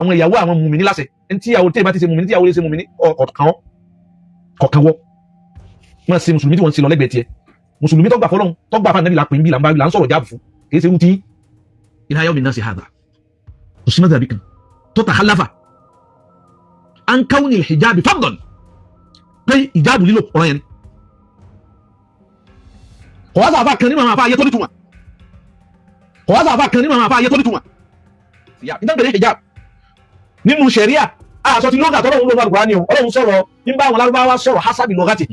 Àwọn ìyàwó àwọn mùmíní láṣẹ, ẹni tí ìyàwó tí ìbá ti ṣe mùmíní, tí ìyàwó lè ṣe mùmíní, ọ̀kan kọ̀ọ̀kan wọ́ máa ṣe mùsùlùmí tí wọ́n ń ṣe lọ lẹ́gbẹ̀ẹ́ tiẹ̀. Mùsùlùmí tó gbà fọlọ́run, tó gbà fún Ànábì là ń pè ń bí, là ń bá là ń sọ̀rọ̀ jáàbù fún, kì í ṣe irú tí ila yawmi nasi hadha. Kò sí mọ́tàbí kan tó takhalafa an kawni al-hijabi fardan, pé ìjáàbù lílò ọ̀rọ̀ yẹn ni. Kò wá sáfà kan nínú àwọn àfa ayé tó nítumọ̀, kò wá sáfà kan nínú àwọn àfa ayé tó nítumọ̀. Ìtàn pẹ̀lú hijab nínú ṣẹ̀ríà, àṣọ ti lóga tọ́lọ́run lónú Al-Qur'ani o. Ọlọ́run sọ̀rọ̀, ń bá àwọn Lárúbáwá sọ̀rọ̀ hasabi lugati,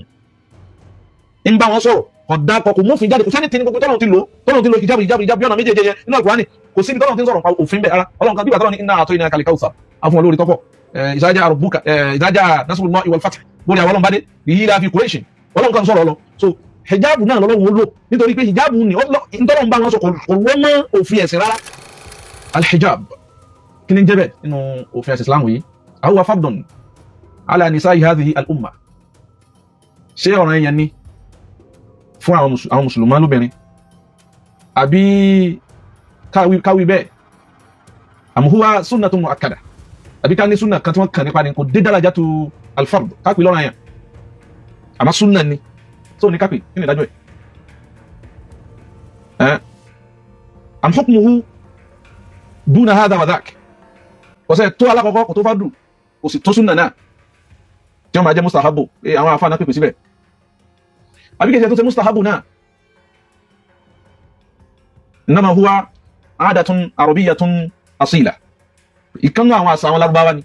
ń bá wọn sọ̀rọ̀, kọ̀dá kò mófin jáde. Kò sẹ́ni tí ní gbogbo tọ́lọ́run ti lò, tọ́lọ́run ti lò hijab, hijab, hijab bí ọ̀nà méjèèjì yẹn nínú Al-Qur'ani. Kò síbi tọ́lọ́run ti ń sọ̀rọ̀ pa òfin bẹ́ẹ̀. Ara Ọlọ́run kan bí wà tọ́lọ́run ní inna a'tainaka al-kawthar, afún olórí tọ́pọ̀, idha ja'a rabbuka, idha ja'a nasrullahi wal fath, bóri àwọn ọlọ́run bá dé yìí fi Quraysh, Ọlọ́run kan sọ̀rọ̀ lọ. So hijab náà lọ́lọ́run ó lò, nítorí pé hijab ni ntọ́lọ́run bá wọn sọ, kò wọ́n mọ́ òfin ẹ̀sìn rárá. Al-hijab, kí ni ń jẹ́ bẹ́ẹ̀ nínú òfin ẹ̀sìn Islam yìí? Ahuwa fardun ala nisa'i hadhihi al-umma? Ṣé ọ̀ràn yẹn ni fún àwọn mùsùlùmá lóbìnrin, àbí káwí bẹ́ẹ̀, am huwa sunnatun mu'akkada, àbí ká ní súnà kan tí wọ́n kàn nípa ni, kò dé darajatu al-fard kápẹ́ lọ́ràn yẹn, àmọ́ súnà ni tó ní kápẹ́? Kí ni ìdájọ́ ẹ̀? Am hukmuhu duna hadha wa dhak? Kò sẹ́ tó alákọ̀ọ́kọ́, kò tó fàdù, kò sì tó súnà náà tí wọ́n máa jẹ́ mustahabu, àwọn afáàná pèpè síbẹ̀, àbí kìí ṣe tó ṣe mustahabu náà. Innama huwa adatun arabiyyatun asila, ìkànnì àwọn àṣà àwọn Lárúbáwá ni.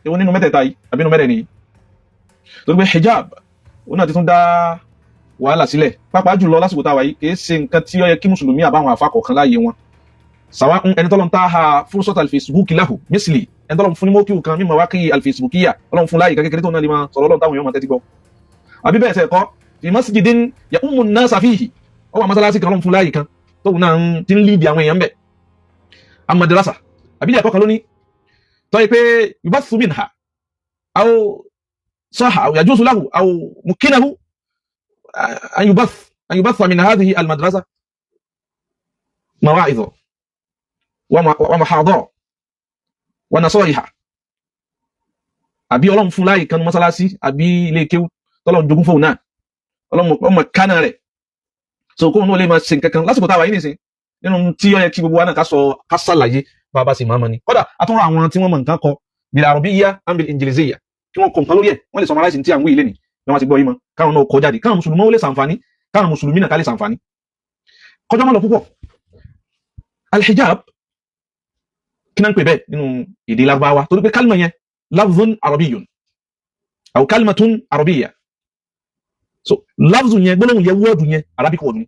Èwo nínú mẹ́tẹ̀ẹ̀ta yìí, àbí nínú mẹ́rẹ̀ẹ̀rin yìí? Torí pé hijab, òun náà ti tún dá wàhálà sílẹ̀, pàápàá jùlọ lásìkò táwa yìí. Kìí ṣe nǹkan tí ó yẹ kí mùsùlùmí àbáwọn àfa kọ̀ọ̀kan láàyè wọn sàwa. Ẹni tọ́lọ́ ń tá ha fursat al-Facebook lahu misli, ẹni tọ́lọ́ fún ní mọ́kíwù kan mímọ̀ wá kí al-Facebookiyya, Ọlọ́run fún láàyè kékeré tó náà lè máa sọ̀rọ̀ Ọlọ́run táwọn èèyàn máa tẹ́tí gbọ́, àbí bẹ́ẹ̀ sẹ́ kọ́, fi masjidin ya ummu an-nasa fihi, ó wà mọ́sálásí kan, Ọlọ́run fún láàyè kan tóun náà ti ń lídìí àwọn èèyàn bẹ̀, amadrasa, àbí ilé ẹ̀kọ́ kan lóní tọ́ yẹ pé yubathu minha aw saha aw yajuzu lahu aw mukinahu an yubatha min hadhihi al-madrasa mawa'idh wa muhadara wa nasaiha, àbí Ọlọ́run fún láàyè kan mọ́sálásí àbí ilé kéwú tọ́lọ́run jogún fóun náà, Ọlọ́run ọmọ kánà rẹ̀, so kóun náà lè máa ṣe nǹkan kan lásìkò táwa yìí nìsín, nínú tí ó yẹ kí gbogbo wa náà ká sọ, ká ṣàlàyé bá a bá sì máa mọ ni. Kódà àtúnrò àwọn tí wọ́n mọ nǹkan kọ bil arabiyya am bil injiliziyya, kí wọ́n kọ nǹkan lórí ẹ̀, wọ́n lè summarize tí à ń wí ilé ni bí wọ́n ti gbọ́ yìí mọ́, káwọn náà kọ jáde, káwọn mùsùlùmí ó lè ṣàǹfààní, káwọn mùsùlùmí náà ká lè ṣàǹfààní. Kọjọ́ mọ́ lọ púpọ̀, alhijab, kí náà ń pè bẹ́ẹ̀ nínú èdè Lárúbáwá? Torí pé kálímà yẹn lafzun arabiyyun aw kalimatun arabiyya. So lafzun yẹn, gbólóhùn yẹn, word yẹn, Arabic word ni.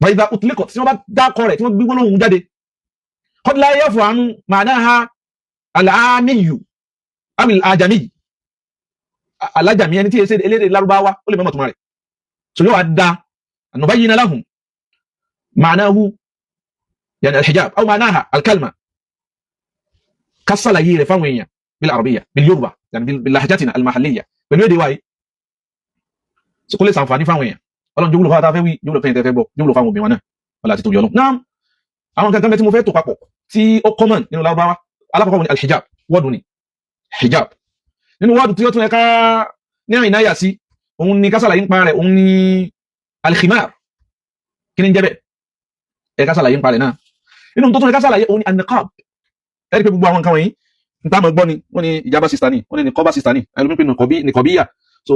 Fa idha utliqat, tí wọ́n bá dákọ̀ rẹ̀, tí wọ́n gbé gbólóhùn jáde, qad la yafhamu ma'naha al-amiyyu aw al-ajami, alájàmí, ẹni tí èsè elédè Lárúbáwá, ó lè mọ́mọ́ tó máa rẹ̀. So yóò wá da nubayyina lahum ma'nahu, yani al-hijab aw ma'naha al-kalma, kásàlàyé rẹ̀ fáwọn èèyàn bil arabiyya, bil yorùbá, yani bil lahjatina al-mahalliyya, pẹ̀lú èdè wáyé, so kó lè sàǹfààní fáwọn èèyàn. Ọlọ́run jówúlò fáwọn tá a fẹ́ wí, jówúlò fẹ́yìn tẹ́ fẹ́ gbọ́, jówúlò fáwọn obìnrin wọn náà, wọ́n láti tóbi Ọlọ́run náà. Àwọn kankan bẹ tí mo fẹ́ tó papọ̀ tí ó common nínú Lárúbáwá. Alákọ̀ọ́kọ́ ni al-hijab, word ni hijab. Nínú word tí ó tún yẹ ká ní àìnáyà sí, òun ni kásàlàyé ń pa rẹ̀, òun ni al-khimar. Kí ni ń jẹ́ bẹ́ẹ̀? Ẹ kásàlàyé ń pa rẹ̀ náà. Nínú tó tún yẹ kásàlàyé, òun ni an-niqab. Ẹ rí pé gbogbo àwọn nǹkan wọ̀nyí n tá mọ̀ gbọ́ ni wọ́n ní ìjábá sister ni, wọ́n ní nìkọ́bá sister ni, ẹlòmíì pé nìkọ́bí, nìkọ́bíyà. So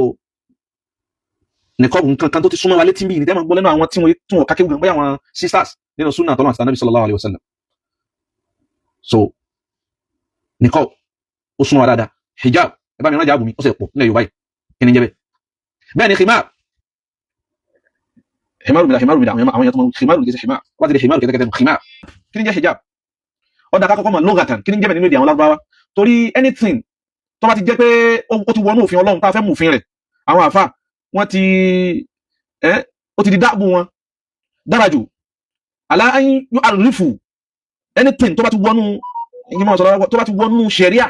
nìkọ́bù, nǹkan kan tó ti súnmọ́ wa létí bíi ní tẹ́ mọ̀ gbọ́ lẹ́nu àwọn tí wọ́n tún wọ́n kákéwù gan, bóyá àwọn sisters nínú súnà tọ́lọ́ àti Ànábì sallallahu alaihi wasallam. So nìkọ́ ó súnmọ́ wa dáadáa. Hijab, ẹ bá mi rán jáàbù mi, ó sì pọ̀ nílẹ̀ Yorùbá yìí. Kí ni ń jẹ́ bẹ́ẹ̀? Bẹ́ẹ̀ ni khimar, himaru mi la, himaru mi la, àwọn èèyàn tó mọ himaru kìí ṣe himar, wọ́n ti di himaru kẹ́tẹ́kẹ́tẹ́ khimar. Kí ni jẹ́ hijab? Ọ̀dà kakọ́kọ́ mọ̀ lugatan, kí ni jẹ́ bẹ́ẹ̀ nínú èdè àwọn Lárúbáwá? Torí anything tó bá ti jẹ́ pé ó ti wọnú òfin Ọlọ́run tá a fẹ́ mú òfin rẹ̀, àwọn àfa wọ́n ti ẹ́ ó ti di dáàbò wọn dára jù ala an yu'arrifu anything tó bá ti wọnú ìyẹn máa sọ̀rọ̀, tó bá ti wọnú ṣẹ̀ríà,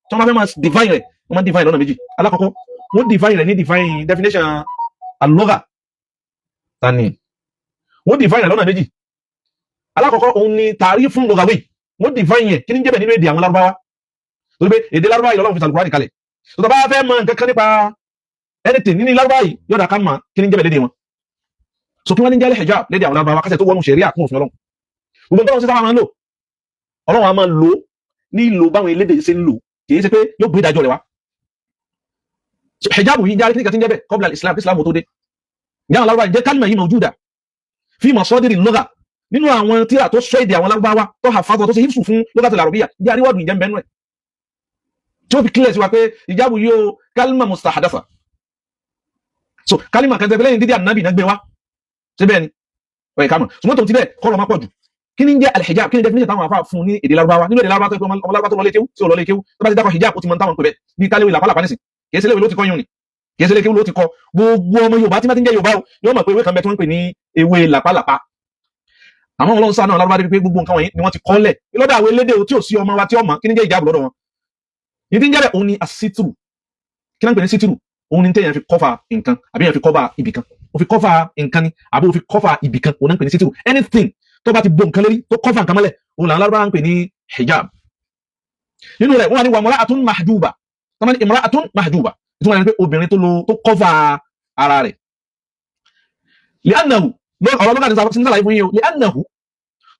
tó bá fẹ́ máa define rẹ̀, wọ́n máa define lọ́nà méjì. Alákọ̀ọ́kọ́, wọ́n define rẹ̀ ní define definition al-lugha tani. Wọ́n define rẹ̀ lọ́nà méjì. Alákọ̀ọ́kọ́, òun ni ta'rifun lughawi. Wọ́n define yẹn, kí ni jẹ́ bẹ́ẹ̀ nínú èdè àwọn Lárúbáwá, torí pé èdè Lárúbáwá yìí l'Ọlọ́run fi sàlùkùránì kalẹ̀. Tó bá fẹ́ mọ nǹkan kan nípa anything nínú Lárúbáwá yìí, yọ̀dà ká mọ̀ kí ni jẹ́ bẹ́ẹ̀ lédè wọn. So kí wọ́n ní jẹ́ hijab lédè àwọn Lárúbáwá, kásẹ̀ tó wọnú ṣẹ̀ríà kún òfin Ọlọ́run. Gbogbo nǹkan sábà máa ń lò, Ọlọ́run á máa lò ní ìlò báwọn elédè ṣe ń lò, kì í ṣe pé yóò gbé ìdájọ́ rẹ̀ wá. So hijab yìí jáde, kíníkà tí ń jẹ́ bẹ́ẹ̀ qabla islam, islam tó dé. Ní àwọn Lárúbáwá jẹ́ kálímà yìí mawjuda fi masadiri lugha, nínú àwọn tíra tó sọ èdè àwọn Lárúbáwá, tó hafazọ, tó ṣe hifzu fún lughatul arabiyya, jẹ́ àríwádùn ìjẹ́ mbẹ́nu ẹ̀ tí ó fi kílẹ̀ sí wa pé hijabu yìí ó kálímà mustahdatha. So kálímà kan tẹ́fẹ́ lẹ́yìn dídí ànábì náà gbé wá síbẹ̀ ni ọ̀yẹ̀ ká mọ̀. Ṣùgbọ́n tó ti bẹ́ẹ̀ kọ́ lọ́ máa pọ̀ jù, kí ni ń jẹ́ alhijab? Kí ni definition táwọn afa fún ní èdè Lárúbáwá, nínú èdè Lárúbáwá, tó pé ọmọ Lárúbáwá tó lọ lé kéwú, tí ò lọ lé kéwú, tó bá ti dákọ̀ hijab, ó ti mọ táwọn ń pè bẹ́ẹ̀? Bí kálíwì làpálàpá nísìn, kìí ṣe léwé ló ti kọ́ yún ni, kìí ṣe lé kéwú ló ti kọ́. Gbogbo ọmọ Yorùbá tí bá ti ń jẹ́ Yorùbá o, yóò mọ̀ pé ewé kan bẹ tí wọ́n ń pè ní ewé làpálàpá. Àmọ́ Ọlọ́run sáà náà Lárúbáwá débi pé gbogbo nǹkan wọ̀nyí ni wọ́n ti kọ́ lẹ̀ lọ́dọ̀ àwọn elédè tí ò sí ọmọ wa tí ọmọ kí ni jẹ́ ìjáàbù lọ́dọ̀ wọn. Ní tí ń jẹ́ bẹ́ẹ̀, òun ni asítìrù. Kí náà ń pè ní sítìrù? Òun ni téèyàn fi cover nǹkan, àbí èèyàn fi cover ibì kan. Ó fi cover nǹkan ni, àbí ó fi cover ibì kan, òun náà ń pè ní sítìrù. Anything tó bá ti bo nǹkan lérí, tó cover nǹkan mọ́lẹ̀, òun làwọn Lárúbáwá ń pè ní hijab. Nínú rẹ̀, wọ́n wà ní wa imra'atun mahjuba. Tọ́mọ ní imra'atun mahjuba, ìtumọ̀ rẹ̀ ni pé obìnrin tó lo tó cover ara rẹ̀. Li'annahu, ọ̀rọ̀ lọ́gà ní sàlàyé fún yín o, li'annahu,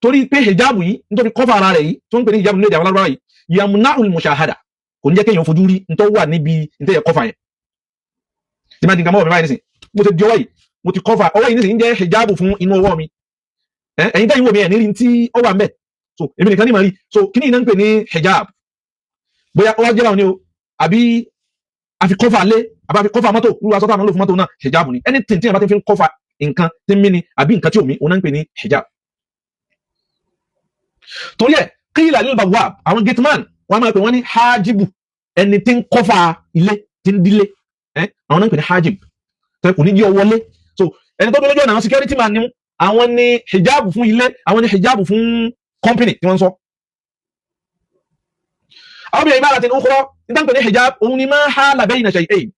torí pé hijab yìí, nítorí cover ara rẹ̀ yìí tó ń pè ní hijab ní èdè àwọn Lárúbáwá yìí, yamna'ul mushahada, kò ní jẹ́ kéèyàn fojú rí nítorí wà níbi nítorí yẹ cover yẹn. Tí máa di nǹkan mọ́wọ́ mi báyìí nísìn, mo ti di ọwọ́ yìí, mo ti cover ọwọ́ yìí nísìn, ń jẹ́ hijab fún inú ọwọ́ mi. Ẹ̀yin tẹ́yìn wò mí, ẹ̀ ní rí tí ó wà ń bẹ̀. So èmi nìkan ní màá rí. So kí ni iná ń pè ní hijab? Bóyá ó wá jẹ́ báwọn ni o, àbí a fi cover lé, àbí a fi cover mọ́tò, irú aṣọ táwọn ń lò fún mọ́tò náà, hijab ni. Anything tí yẹn bá ti fi ń cover nǹkan tí ń mí ni, àbí nǹkan tí ò mí, òun náà ń pè ní hijab. Torí ẹ̀, qila lil bawwab, àwọn gateman, wọ́n máa pè wọ́n ní hajibu, ẹni tí ń cover ilé, tí ń dílé, àwọn náà ń pè ní hajib, tó kò ní jí ọ wọlé. So ẹni tó dúró lójú ọ̀nà, àwọn security man ni, àwọn ní hijab fún ilé, àwọn ní hijab fún company tí wọ́n ń sọ. Àwọn obìnrin ibaratin ukhra, ní táǹpẹ̀ ní hijab, òun ni ma hala bayna shay'ayn,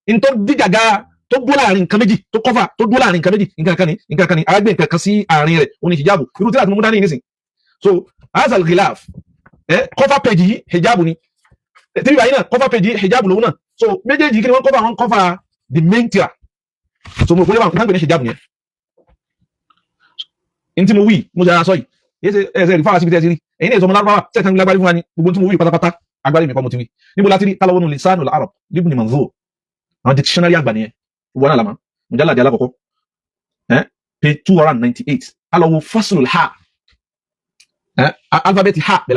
in tó dí gàgà, tó dúró láàrin nǹkan méjì, tó cover, tó dúró láàrin nǹkan méjì, nǹkan kan ní, nǹkan kan ní, arágbé nǹkan kan sí àárín rẹ̀, òun ni hijab. Irú tí láti mú dání nísìn, so hazal ghilaf, cover page yìí, hijab ni. Tí bíbá yìí náà, cover page yìí, hijab lòun náà. So méjèèjì, kí ni wọ́n cover? Wọ́n cover the main tira. So mo rò pé wọ́n táǹpẹ̀ ní hijab yẹn. N tí mo wí, mo ṣe ara sọ yìí, yéé ṣe ẹ ṣe rí fáwọn síbi tẹ́ ẹ ti rí. Ẹ̀yin náà sọmọ Lárúbáwá tẹ́ ẹ tán lágbárí fún wa ni. Gbogbo tí mo wí pátápátá, agbárí mi kọ́ mo ti wí. Níbo láti rí? Kálọ́wọ́nù Lisanul Arab Ibn Manzur, àwọn dictionary àgbà nìyẹn, wọn náà làmà, mujallad alákọ̀ọ́kọ́, page 298. Kálọ́wọ́ faslul ha, alphabet ha bẹ̀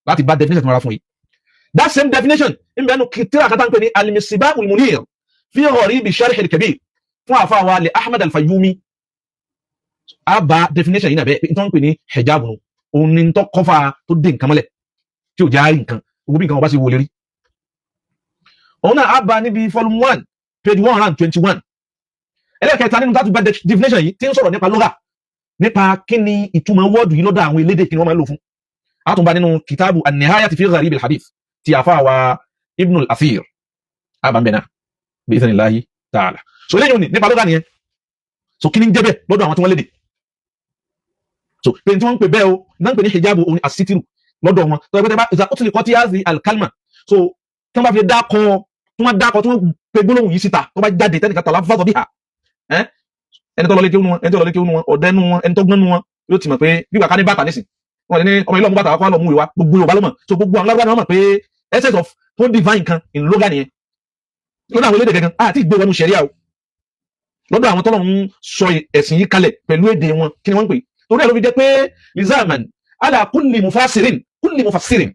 láti bá definition tí mo ra fún yìí. That same definition ń bẹ́ẹ̀ nu tíra kan tá ń pè ní Al-Misbahul Munir fi Gharib Sharh al-Kabir fún àfáwà li Ahmad al-Fayyumi. A bá definition yìí náà bẹ́ẹ̀, tó ń pè ní hijab nù, òun ni tó cover, tó dé nǹkan mọ́lẹ̀, tí ò já rí nǹkan, gbogbo bí nǹkan wọn bá ṣe wọlé rí. Òun náà a bá níbi volume 1, page 121. Ẹlẹ́kẹta nínú tátù bá definition yìí tí ń sọ̀rọ̀ nípa lugha, nípa kí ni ìtumọ̀ word yìí lọ́dọ̀ àwọn elédè, kí ni wọ́n máa ń lò fún, a tún bá nínú kitabu an-Nihaya fi Gharib al-Hadith ti àfáàwà Ibn al-Athir, a bá ń bẹ̀ náà bi idhnillahi ta'ala. So eléyìí ò ní nípa lugha nìyẹn. So kí ni ń jẹ́ bẹ́ẹ̀ lọ́dọ̀ àwọn tí wọ́n lédè? So pé tí wọ́n ń pè bẹ́ẹ̀ o, náà ń pè ní hijabu, òun asítírù lọ́dọ̀ wọn. Tó ẹgbẹ́ bá ìsà ó tún lè kọ́ tí a zi alkalma, so tí wọ́n bá fi dákọ̀, tí wọ́n dákọ̀, tí wọ́n pe gbólóhùn yìí síta, tó bá jáde, tẹ́nìkan tàlá fásọ bí hà, ẹni tó lọ lé kéwú wọn, ẹni tó lọ lé kéwú wọn, ọ̀dẹ́ nu wọn, ẹni tó gbọ́n nu wọn, yóò ti mọ̀ pé bí wàá ká ní bàtà nísìn, wọn ní ọmọ ilé ọmọ bàtà kọ́ lọ mú ìwà, gbogbo Yorùbá ló mọ̀. So gbogbo àwọn Lárúbáwá ni wọ́n mọ̀ pé essence of tó divine kan in lugha nìyẹn lọ́dọ̀ àwọn elédè gangan. Àti ìgbé wọnú ṣẹ̀ríà o, lọ́dọ̀ àwọn tọ́lọ̀ ń sọ ẹ̀sìn yìí kalẹ̀ pẹ̀lú èdè wọn, kí ni wọ́n ń pè? Torí ẹ̀ ló fi jẹ́ pé lizaman ala kulli mufasirin, kulli mufassirin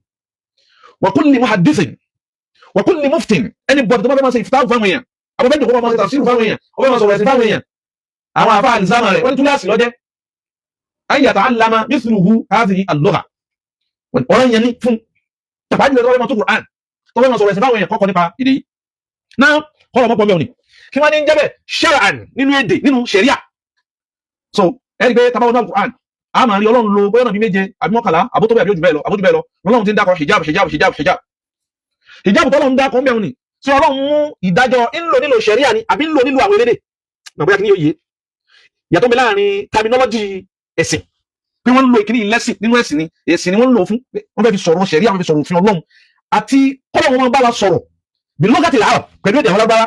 wa kulli muhaddithin wa kulli muftin, anybody tó bá fẹ́ máa ṣe ìfitá fáwọn èèyàn, àbọ̀fẹ́ jòkó máa ṣe tafsir fáwọn èèyàn, ó fẹ́ máa sọ̀rọ̀ ẹ̀sìn fáwọn èèyàn, àwọn àfa àlìsámà rẹ̀ wọ́n ní túláàsì lọ́jẹ́ an yata'allama mithluhu hadhihi al-lugha. Ọ̀rọ̀ yẹn ní fún tàbí àjùlọ tó fẹ́ máa tó Qur'an, tó fẹ́ máa sọ̀rọ̀ ẹ̀sìn fáwọn èèyàn, kọ́kọ́ nípa èdè yìí náà, kọ́ ọmọ pọ̀ mẹ́rin kí wọ́n ní ń jẹ́ bẹ́ẹ̀ shar'an, nínú èdè, nínú ṣẹ̀ríà. So ẹ̀rí pé tabawọn náà Qur'an, a máa rí Ọlọ́run lo bóyá náà bí méje àbí 11, àbótó bẹ́ẹ̀, àbí ojú bẹ́ẹ̀ lọ, àbójú bẹ́ẹ̀ lọ, lọ́lọ́run ti ń dákọ̀ hijab, hijab, hijab, hijab, hijab. Tọ́lọ́run dákọ̀ ń bẹ̀rù ni tí Ọlọ́run mú ìdájọ́ ńlò nílò ṣẹ̀ríà ni, àbí ńlò nílò àwọn elédè náà? Bóyá kí ni yóò yé yàtọ̀ mi láàrin terminology ẹ̀sìn. Pé wọ́n ń lo ìkíní lẹ́sìn nínú ẹ̀sìn ni, ẹ̀sìn ni wọ́n ń lò fún, wọ́n fẹ́ fi sọ̀rọ̀ ṣẹ̀ríà, wọ́n fi sọ̀rọ̀ òfin Ọlọ́run, àti kọ́lọ̀ wọn bá wa sọ̀rọ̀ bí lugati al-Arab pẹ̀lú èdè àwọn lágbára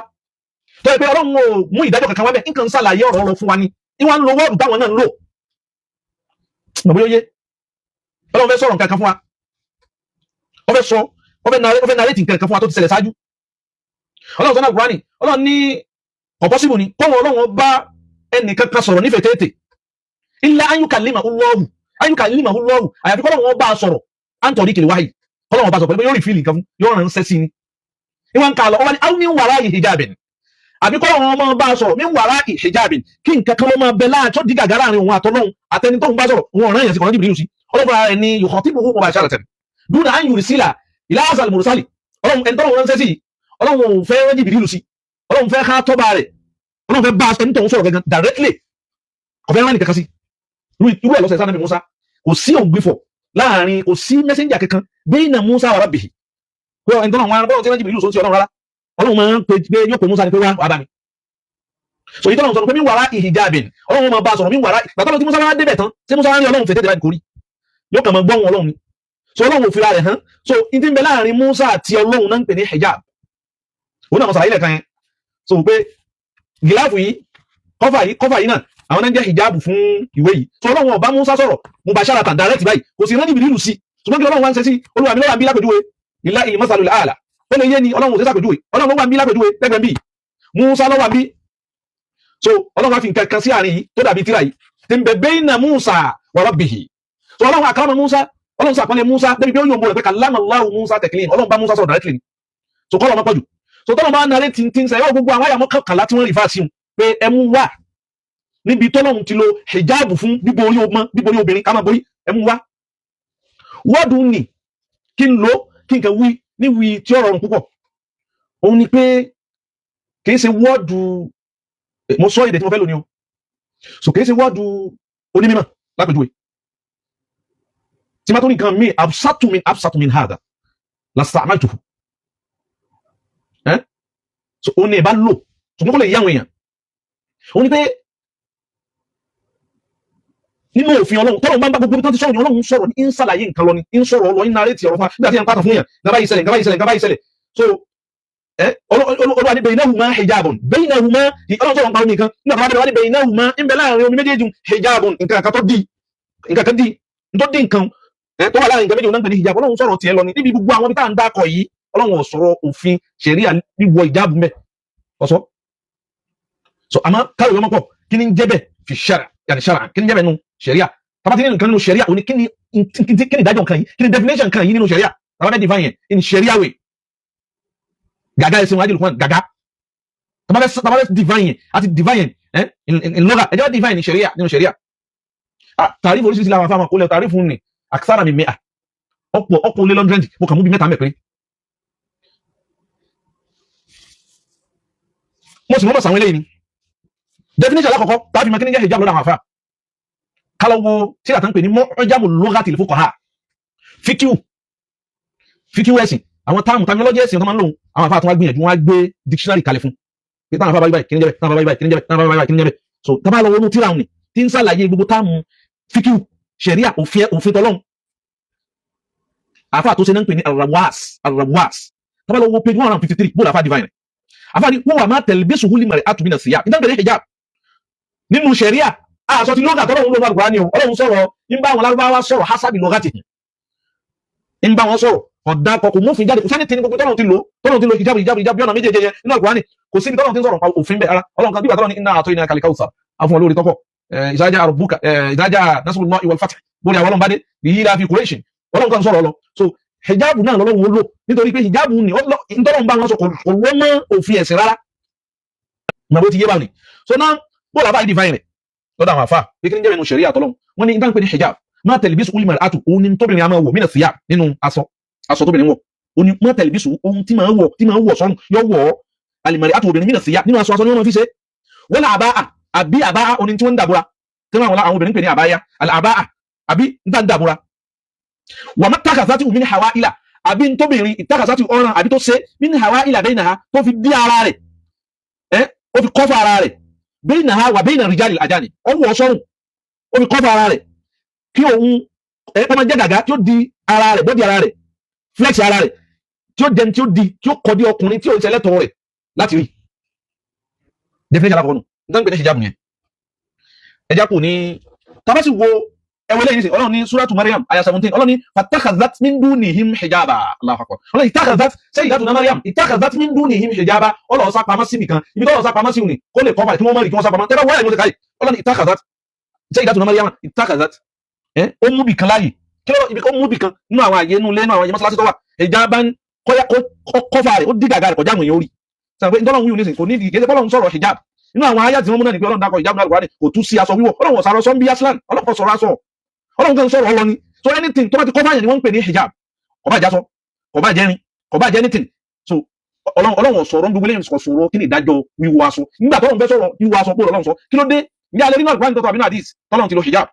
tó yẹ pé Ọlọ́run ò mú ìdájọ́ kankan wá bẹ́ẹ̀, nǹkan ń ṣàlàyé ọ̀rọ̀ ọ̀rọ̀ fún wa ni, ìwọ̀n ń lo wọ́ọ̀dù táwọn náà ń lò. Mọ̀ bóyá ó yé, Ọlọ́run fẹ́ sọ̀rọ̀ nǹkan kan fún wa, ó fẹ́ sọ, ó fẹ́ narrate nǹkan kan fún wa tó ti ṣẹlẹ̀ ṣáájú. Ọlọ́run sọ́nà Kùránì, Ọlọ́run ní kò possible ni kọ́wọ́ Ọlọ́run bá ẹnìkan kan sọ̀rọ̀ nífẹ̀ẹ́ tètè illa an yukallimahu Allahu, an yukallimahu Allahu, àyàfi kọ́lọ́run bá a sọ̀rọ̀ an tariqil wahyi, kọ́lọ́run bá a sọ̀rọ̀ pẹ̀lú yóò rí fíìlì nǹkan fún, yóò ránṣẹ́ sí ni. Ìwọ̀n ká lọ ọwọ́ ni aw min wara'i hijabin, àbí kọ́lọ́run ọmọ bá a sọ̀rọ̀ min wara'i hijabin, kí nǹkan kan ló máa bẹ láàtọ́ dí gàgà láàrin òun àtọ́lọ́hun àtẹni tóun bá sọ̀rọ̀, òun ọ̀ràn yẹn sí kọ̀ọ̀rọ̀ Jibrilu sí. Ọlọ́run ara rẹ̀ ni yukhatibuhu mubasharatan duna an yursila ila hazal mursali. Ọlọ́run ẹni tọ́lọ́run ránṣẹ́ sí, Ọlọ́run ò fẹ́ rán Jibrilu sí, Ọlọ́run fẹ́ ká tọ́ba rẹ̀, Ọlọ́run fẹ́ bá ẹni tóun sọ̀rọ̀ gangan directly, kò fẹ́ rán nìkankan sí. Irú ẹ̀ lọ́sẹ̀ sanabi Musa, kò sí ògbìfọ̀ láàrin, kò sí messenger kankan bayna Musa wa rabbihi, pé ẹni tọ́lọ́run wọn bọ́lọ̀ tí rán Jibrilu sọ sí Ọlọ́run rárá. Ọlọ́run máa ń pe pé yóò pe Musa ni pé wá wá bá mi. So yìí tọ́lọ́run sọ pé min wara'i hijabin, Ọlọ́run máa bá a sọ̀rọ̀ min wara'i. Gbàtọ́lọ́ tí Musa wá débẹ̀ tán, tí Musa wá rí Ọlọ́run fètè débẹ̀, kò rí, yóò kàn máa gbọ́hùn Ọlọ́run ni. So Ọlọ́run ò fira rẹ̀ hàn. So n ti ń bẹ láàrin Musa àti Ọlọ́run náà ń pè ní hijab. Òun náà mo sàlàyé lẹ́ẹ̀kan yẹn, so pé gíláàfù yìí, cover yìí, cover yìí náà, àwọn náà ń jẹ́ hijab fún ìwé yìí. So Ọlọ́run ọba Musa sọ̀rọ̀ mubasharatan, direct báyìí, kò sì rán Jibrilu sí. Ṣùgbọ́n kí Ọlọ́run wá ń ṣe sí? Olúwa mi lọ́wọ́ àbí lápèjúwe, lillahi masalul a'la, ó lè yé ni. Ọlọ́run ò sí sàpèjúwe, Ọlọ́run ló wà ń bí lápèjúwe lẹ́gbẹ̀ẹ́ bí Musa ló wà ń bí. So Ọlọ́run wá fi nǹkan kan sí àárín yìí tó dàbí tírà yìí tí ń bẹ bayna Musa wa rabbihi. So Ọlọ́run akrama Musa, Ọlọ́run sàpọ́nlé Musa débi pé ó yóò bọ̀ rẹ̀ pé kallama Allahu Musa taklim, Ọlọ́run bá Musa sọ̀rọ̀ directly. So kọ́ lọ́mọ pọ̀jù. So tọ́lọ́ bá narẹ́ tí ń sẹ́yọ́ gbogbo àwọn àyàmọ́ kọkànlá tí wọ́n rí fáṣí pé ẹ mú wá níbi tọ́lọ́run ti lo hijabu fún bíborí ọmọ, bíborí obìnrin, ká máa borí, ẹ mú wá. Wọ́ọ̀dù nì kí n lò, kí n kàn wí níwí tí ó rọrùn púpọ̀, òun ni pé kì í ṣe wọ́ọ̀dù mo sọ èdè tí mo fẹ́ lò ní o. So kì í ṣe wọ́ọ̀dù onímọ̀ lápèjúwe tí ma tó ní nǹkan mi absatu min, absatu min hada lasta'maltuhu ẹ́. So òun ni ìbá lò, ṣùgbọ́n kò lè yí àwọn èèyàn. Òun ni pé nínú òfin Ọlọ́run, tọ́lọ́run bá ń bá gbogbo ibi tó ti sọ̀rọ̀ ní Ọlọ́run sọ̀rọ̀ ní ń ṣàlàyé nǹkan lọ ni, ń sọ̀rọ̀ lọ, ń narrate ọ̀rọ̀ fún wa nígbà tí yẹn ń pàtàkì fún yàn, nǹkan báyìí ṣẹlẹ̀, nǹkan báyìí ṣẹlẹ̀, nǹkan báyìí ṣẹlẹ̀. So ẹ Olúwa ní baynahuma hijabun, baynahuma. Ọlọ́run sọ̀rọ̀ nípa omi kan nígbà tó bá dé wá ní baynahuma, ń bẹ láàrin omi méjèèjì, hijabun, nǹkan kan tó di, nǹkan kan di tó di nǹkan ẹ tó wà láàrin nǹkan méjèèjì náà ń pè ní hijab. Ọlọ́run sọ̀rọ̀ tiẹ̀ lọ ni níbi gbogbo àwọn ibi tá à ń dákọ̀ yìí. Ọlọ́run ò sọ̀rọ̀ òfin ṣẹ̀ríà wíwọ ìjáàbù mbẹ́ ọ̀sọ́. So àmọ́ káwé ọmọ pọ̀, kí ni ń jẹ́ bẹ́ẹ̀ fi ṣara yàní ṣara, kí ni ń jẹ́ bẹ́ẹ̀ nù ṣẹ̀ríà? Tabati nínú nǹkan nínú ṣẹ̀ríà, òní kí ni, kí ni ìdájọ́ nǹkan yìí, kí ni definition nǹkan yìí nínú ṣẹ̀ríà, tàbá bẹ́ẹ̀ define yẹn in ṣẹ̀ríà way, gàgá ẹ̀sìn wájú lùkùn gàgá, tàbá bẹ́ẹ̀ define yẹn, àti define yẹn in lugha, ẹ̀jẹ̀ bá define ní ṣẹ̀ríà, nínú ṣẹ̀ríà. Ah, tàrífù oríṣiríṣi làwọn afáàmà kó lẹ tàrífù ní akthara min mi'a, ọ̀pọ̀ ọ̀pọ̀ lé 100, mo kàn mú bí mẹ́ta mẹ́ péré. Mo sì mọ́ bọ̀ sàwọn eléyìí ni definition alákọ̀ọ́kọ́ tàbí mọ́ kí ní jẹ́ hijab lọ́dọ̀ àwọn afá. Kálọ̀ wo tí a tán pè ní mu'jamu lughatil fuqaha, fíkíù, fíkíù ẹ̀sìn, àwọn term, terminology ẹ̀sìn tó máa ń lò, àwọn afá tó wá gbìyànjú, wọ́n á gbé dictionary kalẹ̀ fún pé táwọn afá bá báyìí, kí ní jẹ́ bẹ́ẹ̀, táwọn afá báyìí, kí ní jẹ́ bẹ́ẹ̀, táwọn afá báyìí, kí ní jẹ́ bẹ́ẹ̀. So tá bá lọ wọnú tíra òní tí ń ṣàlàyé gbogbo term fíkíù ṣẹ̀ríà, òfin, òfin tọ́lọ́hun, afá tó ṣe náà ń pè ní arrawas, arrawas. Tá bá lọ wo page 153, bó làfá define afá ni wọ́n wà má talbisuhu al-mar'atu mina thiyab, ìtàn pẹ̀lú hijab nínú ṣẹ̀ríà. Àṣọ ti lugha tọ́lọ́hun lónà Al-Qur'ani o. Ọlọ́run sọ̀rọ̀, ń bá àwọn lárúbáwá sọ̀rọ̀ hasabi lughati, ń bá wọn sọ̀rọ̀, ọ̀dà kọ, kò mófin jáde, kò sẹ́ni tí ní gbogbo tọ́lọ́run ti lò, tọ́lọ́run ti lò hijab, hijab, hijab bí ọ̀nà méjèèjì yẹn nínú Al-Qur'ani, kò síbi tọ́lọ́run ti ń sọ̀rọ̀ pa òfin bẹ́ẹ̀ ara. Ọlọ́run kan bí ìgbà tọ́lọ́run ní inna a'tainaka al-kawthar, afún olórí tọ́pọ̀, idha ja'a rabbuka, idha ja'a nasrullahi wal fath, bóri àwọn ọlọ́run bá dé yìí fi Quraysh, Ọlọ́run kan sọ̀rọ̀ lọ. So hijab náà lọ́lọ́run ó lò, nítorí pé hijab ni ntọ́lọ́run bá wọn sọ, kò lọ́ mọ́ òfin ẹ̀sìn rárá. Ìmọ̀ bó ti yé báwọn ni. So now, bó làbá yìí define rẹ̀ lọ́dọ̀ àwọn àfa pé kí ni jẹ́ nínú ṣẹ̀ríà àtọ́lọ́hun? Wọ́n ní ìdáhùn pé ní hijab ma talbisu al-mar'atu, òun ni tóbìnrin a máa wọ̀, mina thiyab, nínú aṣọ, aṣọ tóbìnrin wọ̀, òun ni ma talbisu, ohun tí máa wọ̀, tí máa wọ̀ sọ́run, yọ wọ̀ ọ́, al-mar'atu, obìnrin, mina thiyab, nínú aṣọ, aṣọ ni wọ́n máa fi ṣe. Wala àbáà, àbí àbáà, òun ni tí wọ́n ń dàbúra, tí wọ́n àwọn obìnrin pè ní àbáyá, àbáà, àbí ń tà ń dàbúra. Wa mattakhazatu min hawa'ila, àbí tóbìnrin ittakhazatu, ọ̀ràn àbí tó ṣe, min hawa'ila bainaha, tó fi dí ara rẹ̀, ẹ́ ó fi cover ara rẹ̀, bainaha wa baina rijali ajani, ó wọ̀ sọ́run, ó fi cover ara rẹ̀. Kí òun ẹ kọ́ máa jẹ́ gàgá tí ó di ara rẹ̀, body ara rẹ̀, flex ara rẹ̀, tí ó jẹun, tí ó di, tí ó kọ́ di ọkùnrin tí ó ń ṣẹlẹ̀tọ̀ rẹ̀ láti rí. Definition alákọ̀ọ́nù nítorí pé ní hijab yẹn ẹja kù ní tá bá sì wo ẹwọ lẹ́yìn nísìnyí. Ọlọ́run ní Suratu Maryam, aya 17, Ọlọ́run ní فاتخذت من دونهم حجابا. Allahu akbar. Ọlọ́run اتخذت Sayyidatuna Maryam اتخذت من دونهم حجابا. Ọlọ́run sá pamọ́ síbi kan, ibi tó lọ sá pamọ́ sí òní kó lè kọ́ balẹ̀ kí wọ́n mọ̀ rí kí wọ́n sá pamọ́. Tẹ́lẹ̀ wáyà ni mo ti káyì. Ọlọ́run اتخذت Sayyidatuna Maryam اتخذت ẹ ó mú bì kan láàyè kí ló ibi kó mú bì kan nínú àwọn àyè inú ilé, nínú àwọn àyè mọ́sálásí tó wà, حجابا kọ́yà kọ́fà rẹ̀, ó dí gàgà rẹ̀ kọjá àwọn èèyàn orí sọ pé ntọ́lọ́run wíwù nísìnyí kò ní ìdí kí Ọlọ́run sọ̀rọ̀ hijab. Nínú àwọn ayé tí wọ́n mú náà ní pé Ọlọ́run dákọ̀ hijab náà Al-Qur'ani, kò tú sí aṣọ wíwọ̀. Ọlọ́run ọ̀sàrọ̀ sọ ń bí aslan, Ọlọ́run sọ̀rọ̀ aṣọ, Ọlọ́run kan sọ̀rọ̀ ọlọ́ni. So anything tó bá ti cover yẹn ni wọ́n ń pè ní hijab, kò bá jásọ, kò bá jẹ́rin, kò bá jẹ́ anything. So Ọlọ́run sọ̀rọ̀ gbogbo lẹ́yìn kò sọ̀rọ̀ kí ni ìdájọ́ wíwọ̀ aṣọ. Nígbà tọ́lọ́run fẹ́ sọ̀rọ̀ wíwọ̀ aṣọ kó lọ́lọ́run sọ kí ló dé ní alẹ́ nínú Al-Qur'ani tọ́tọ̀ àbí nínú hadith tọ́lọ́run ti lo hijab.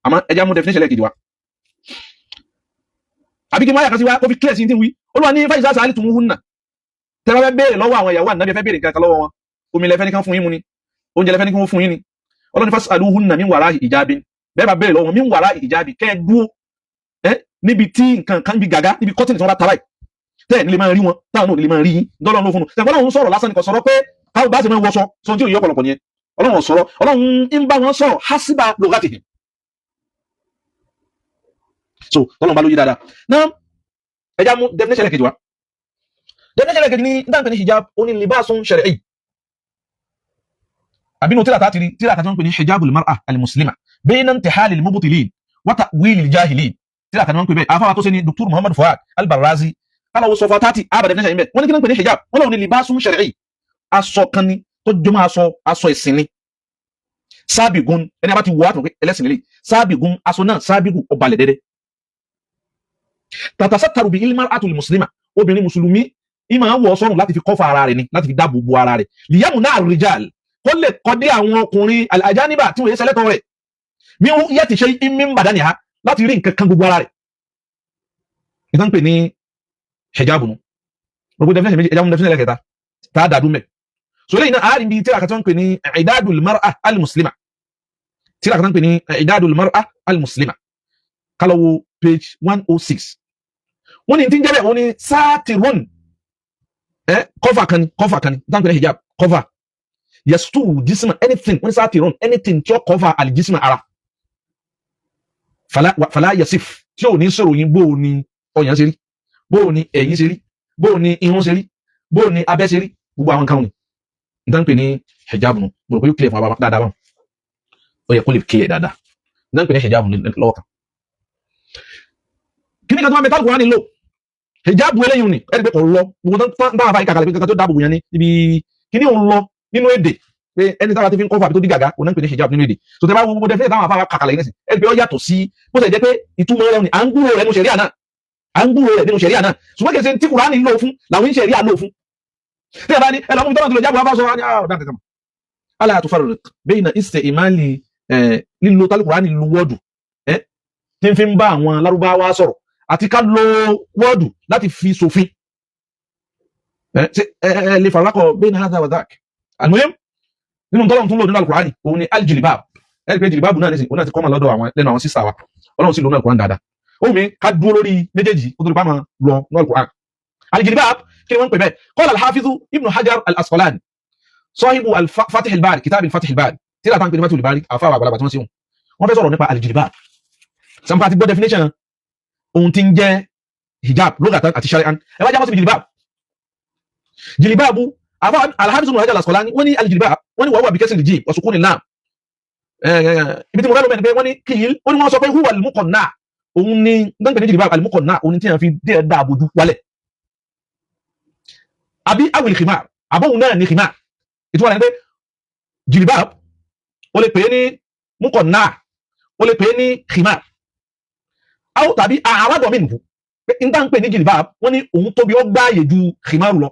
Àmọ́ ẹja mú definition lẹ́ẹ̀kejì wa, àbí kí n wáyà kan sí wa kó fi clear sí ní tí ń wí. Olúwa ní فإذا سألتموهن, tẹ́lá fẹ́ béèrè lọ́wọ́ àwọn ìyàwó Ànábì, fẹ́ béèrè nǹkan kan lọ́wọ́ wọn, omi lẹ́fẹ́ ní kan fún yín mu ni, oúnjẹ lẹ́fẹ́ ní kan fún yín ni, Ọlọ́ni فاسألوهن من وراء حجاب. Bẹ́ẹ̀ bá béèrè lọ́wọ́ wọn, من وراء حجاب, kẹ́ ẹ dúró ẹ níbi tí nǹkan kan, níbi gàgá, níbi curtain tí wọ́n bá ta báyìí, tẹ́ ẹ̀ nílé máa rí wọn, táwọn náà nílé máa rí yín. Dọ́lọ́ ló fún un sẹ́kọ́. Ọlọ́run sọ̀rọ̀ lásán ni, kò sọ̀rọ̀ pé káwọn bá ti máa wọṣọ sọ tí ò yí ọ̀pọ̀lọpọ̀ nìyẹn. Ọlọ́run sọ̀rọ̀, Ọlọ́run ń bá wọn sọ̀rọ̀ حسب لغتهم. So tọ́lọ́run bá lóye dáadáa náà, ẹ já mú definition ẹlẹ́kejì wá. Definition ẹlẹ́kejì ní dáńpẹ́ ní hijab, ó ní لباس شرعي. Àbínú tíra tá ti rí tíra kan tí wọ́n ń pè ní حجاب المرأة المسلمة بين انتحال المبطلين وتأويل الجاهلين. Tíra kan tí wọ́n ń pè bẹ́ẹ̀, afáwa tó ṣe ní Dr. Muhammad Fuad Al-Barrazi. Kálọ̀ sọ fún tati àbá definition yìí bẹ́ẹ̀. Wọ́n ní kí ló ń pè ní hijab? Wọ́n lọ́wọ́ ní لباس شرعي, aṣọ kan ni tó jọmọ́ aṣọ, aṣọ ìsìn ni, سابغ, ẹni a bá ti wọ́ àtúntò pé ẹlẹ́sìn lélẹ̀, سابغ, aṣọ náà سابغ, ọbalẹ̀ dẹ́dẹ́, تتستر به المرأة المسلمة, obìnrin mùsùlùmí ìmọ̀ wọ̀ sọ́run láti fi cover ara rẹ̀ ni, láti fi dáàbò bo ara rẹ̀, ليمنع الرجال, kó lè kọ́dé àwọn ọkùnrin الأجانب tí wọ́n yẹ sẹ́lẹ̀tọ̀ rẹ̀, من رؤية شيء من بدنها, láti rí nǹkan kan gbogbo ara rẹ̀. Ìtàn pè ní hijab nu gbogbo definition méjì. Ẹja mú definition lẹ́kẹ̀ẹ́ta tá a dàdú mẹ́. So lẹ́yìn náà, àárín bíi tíra kan tí wọ́n ń pè ní إعداد المرأة المسلمة, tíra kan tí wọ́n ń pè ní إعداد المرأة المسلمة, kálọ̀wọ́ page 106. Wọ́n ní tí ń jẹ́ bẹ́ẹ̀, wọ́n ní ساتر, ẹ cover kan ni, cover kan ni ìtàn pè ní hijab, cover يستر الجسم, anything. Wọ́n ní ساتر, anything tí ó cover الجسم, ara, فلا يصف, tí ò ní sọ̀rọ̀ yín bó o ní ọyàn ṣe rí, bó o ní ẹ̀yìn ṣe rí, bó o ní irun ṣe rí, bó o ní abẹ́ ṣe rí, gbogbo àwọn nǹkan wọn nítorí pé ní hijab nù. Mo rò pé yóò clear fún wa dáadáa báwọn, ó yẹ kó lè clear dáadáa nítorí pé ní hijab nù lọ́wọ́ kan. Kí ni kan tó máa bẹ tá Kùránì lò hijab eléyìí ni? Ẹni pé kò lọ gbogbo táwọn afáyín kàkàlẹ̀ pé kankan tó dáàbò bò yẹn ní ibi kí ni òun lọ nínú èdè, pé ẹni táwa ti fi ń cover àbí tó dí gàgá, òun náà ń pè ní hijab nínú èdè. So tẹ bá wo gbogbo definition táwọn afáwà kàkàlẹ̀ yìí nísìn, ẹni pé ó yàtọ̀ sí bó ṣe jẹ́ pé ìtumọ̀ rẹ̀ ni à ń gbúrò rẹ̀ nínú ṣẹ̀ríà náà, à ń gbúrò rẹ̀ nínú ṣẹ̀ríà náà, ṣùgbọ́n kì í ṣe tí Kùránì lò fún làwọn ń ṣẹ̀ríà lò fún. Tí ẹ bá ní ẹ lọ mú tọ́lá tó lè jábọ̀ wá sọ wá ní àwọn ọ̀dà kankan ألا تفرق بين استعمال lílo tálí Kùránì lu word tí ń fi ń bá àwọn Lárúbáwá sọ̀rọ̀ àti ká lo word láti fi ṣòfin. Ẹ lè فرق بين هذا وذاك. المهم, nínú tọ́lọ́run tún lò nínú Al-Kùránì, òun ni الجلباب. Ẹ rí pé jìlìbáàbù náà nísìnyí, òun náà ti kọ́ mọ̀ lọ́dọ̀ àwọn lẹ́nu àwọn sísà wa. Ọlọ́run sì lò nínú Al-Kùránì dáadáa. Ó mi ká dúró lórí méjèèjì kó tó lè pa máa lọ nínú Al-Kùránì. الجلباب kí ni wọ́n ń pè bẹ́ẹ̀? قال الحافظ ابن حجر العسقلاني صاحب الفتح الباري, كتاب الفتح الباري, tí láta ń pè ní Fathul Bari, àfáwà àgbàlagbà tí wọ́n sí wọn, wọ́n fẹ́ sọ̀rọ̀ nípa الجلباب. Sàmùkà àti gbọ́ definition ohun tí ń jẹ́ hijab لغة àti شرعا. Ẹ wá jábọ́ síbi jìlìbáàbù. Jìlìbáàbù, àfáwà الحافظ ابن حجر العسقلاني, wọ́n ní الجلباب, wọ́n ní وهو بكسر الجيم وسكون اللام. Ibi tí mo fẹ́ lọ mẹ́rin pé wọ́n ní قيل, wọ́n ní wọ́n sọ pé هو المقنع, òun ni gbọ́n ní jìlìbáàbù المقنع, òun ni tí wọ́n fi díẹ̀ dáàbò ju wálẹ̀, àbí أو الخمار, àbóhun náà ní خمار. Ìtumọ̀ rẹ̀ ni pé jìlìbáàbù, ó lè pè é ní مقنع, ó lè pè é ní خمار, أو tàbí أعرض منه, pé n tá ń pè ní jìlìbáàbù, wọ́n ní òun tóbi, ó gbáàyè ju خمار lọ.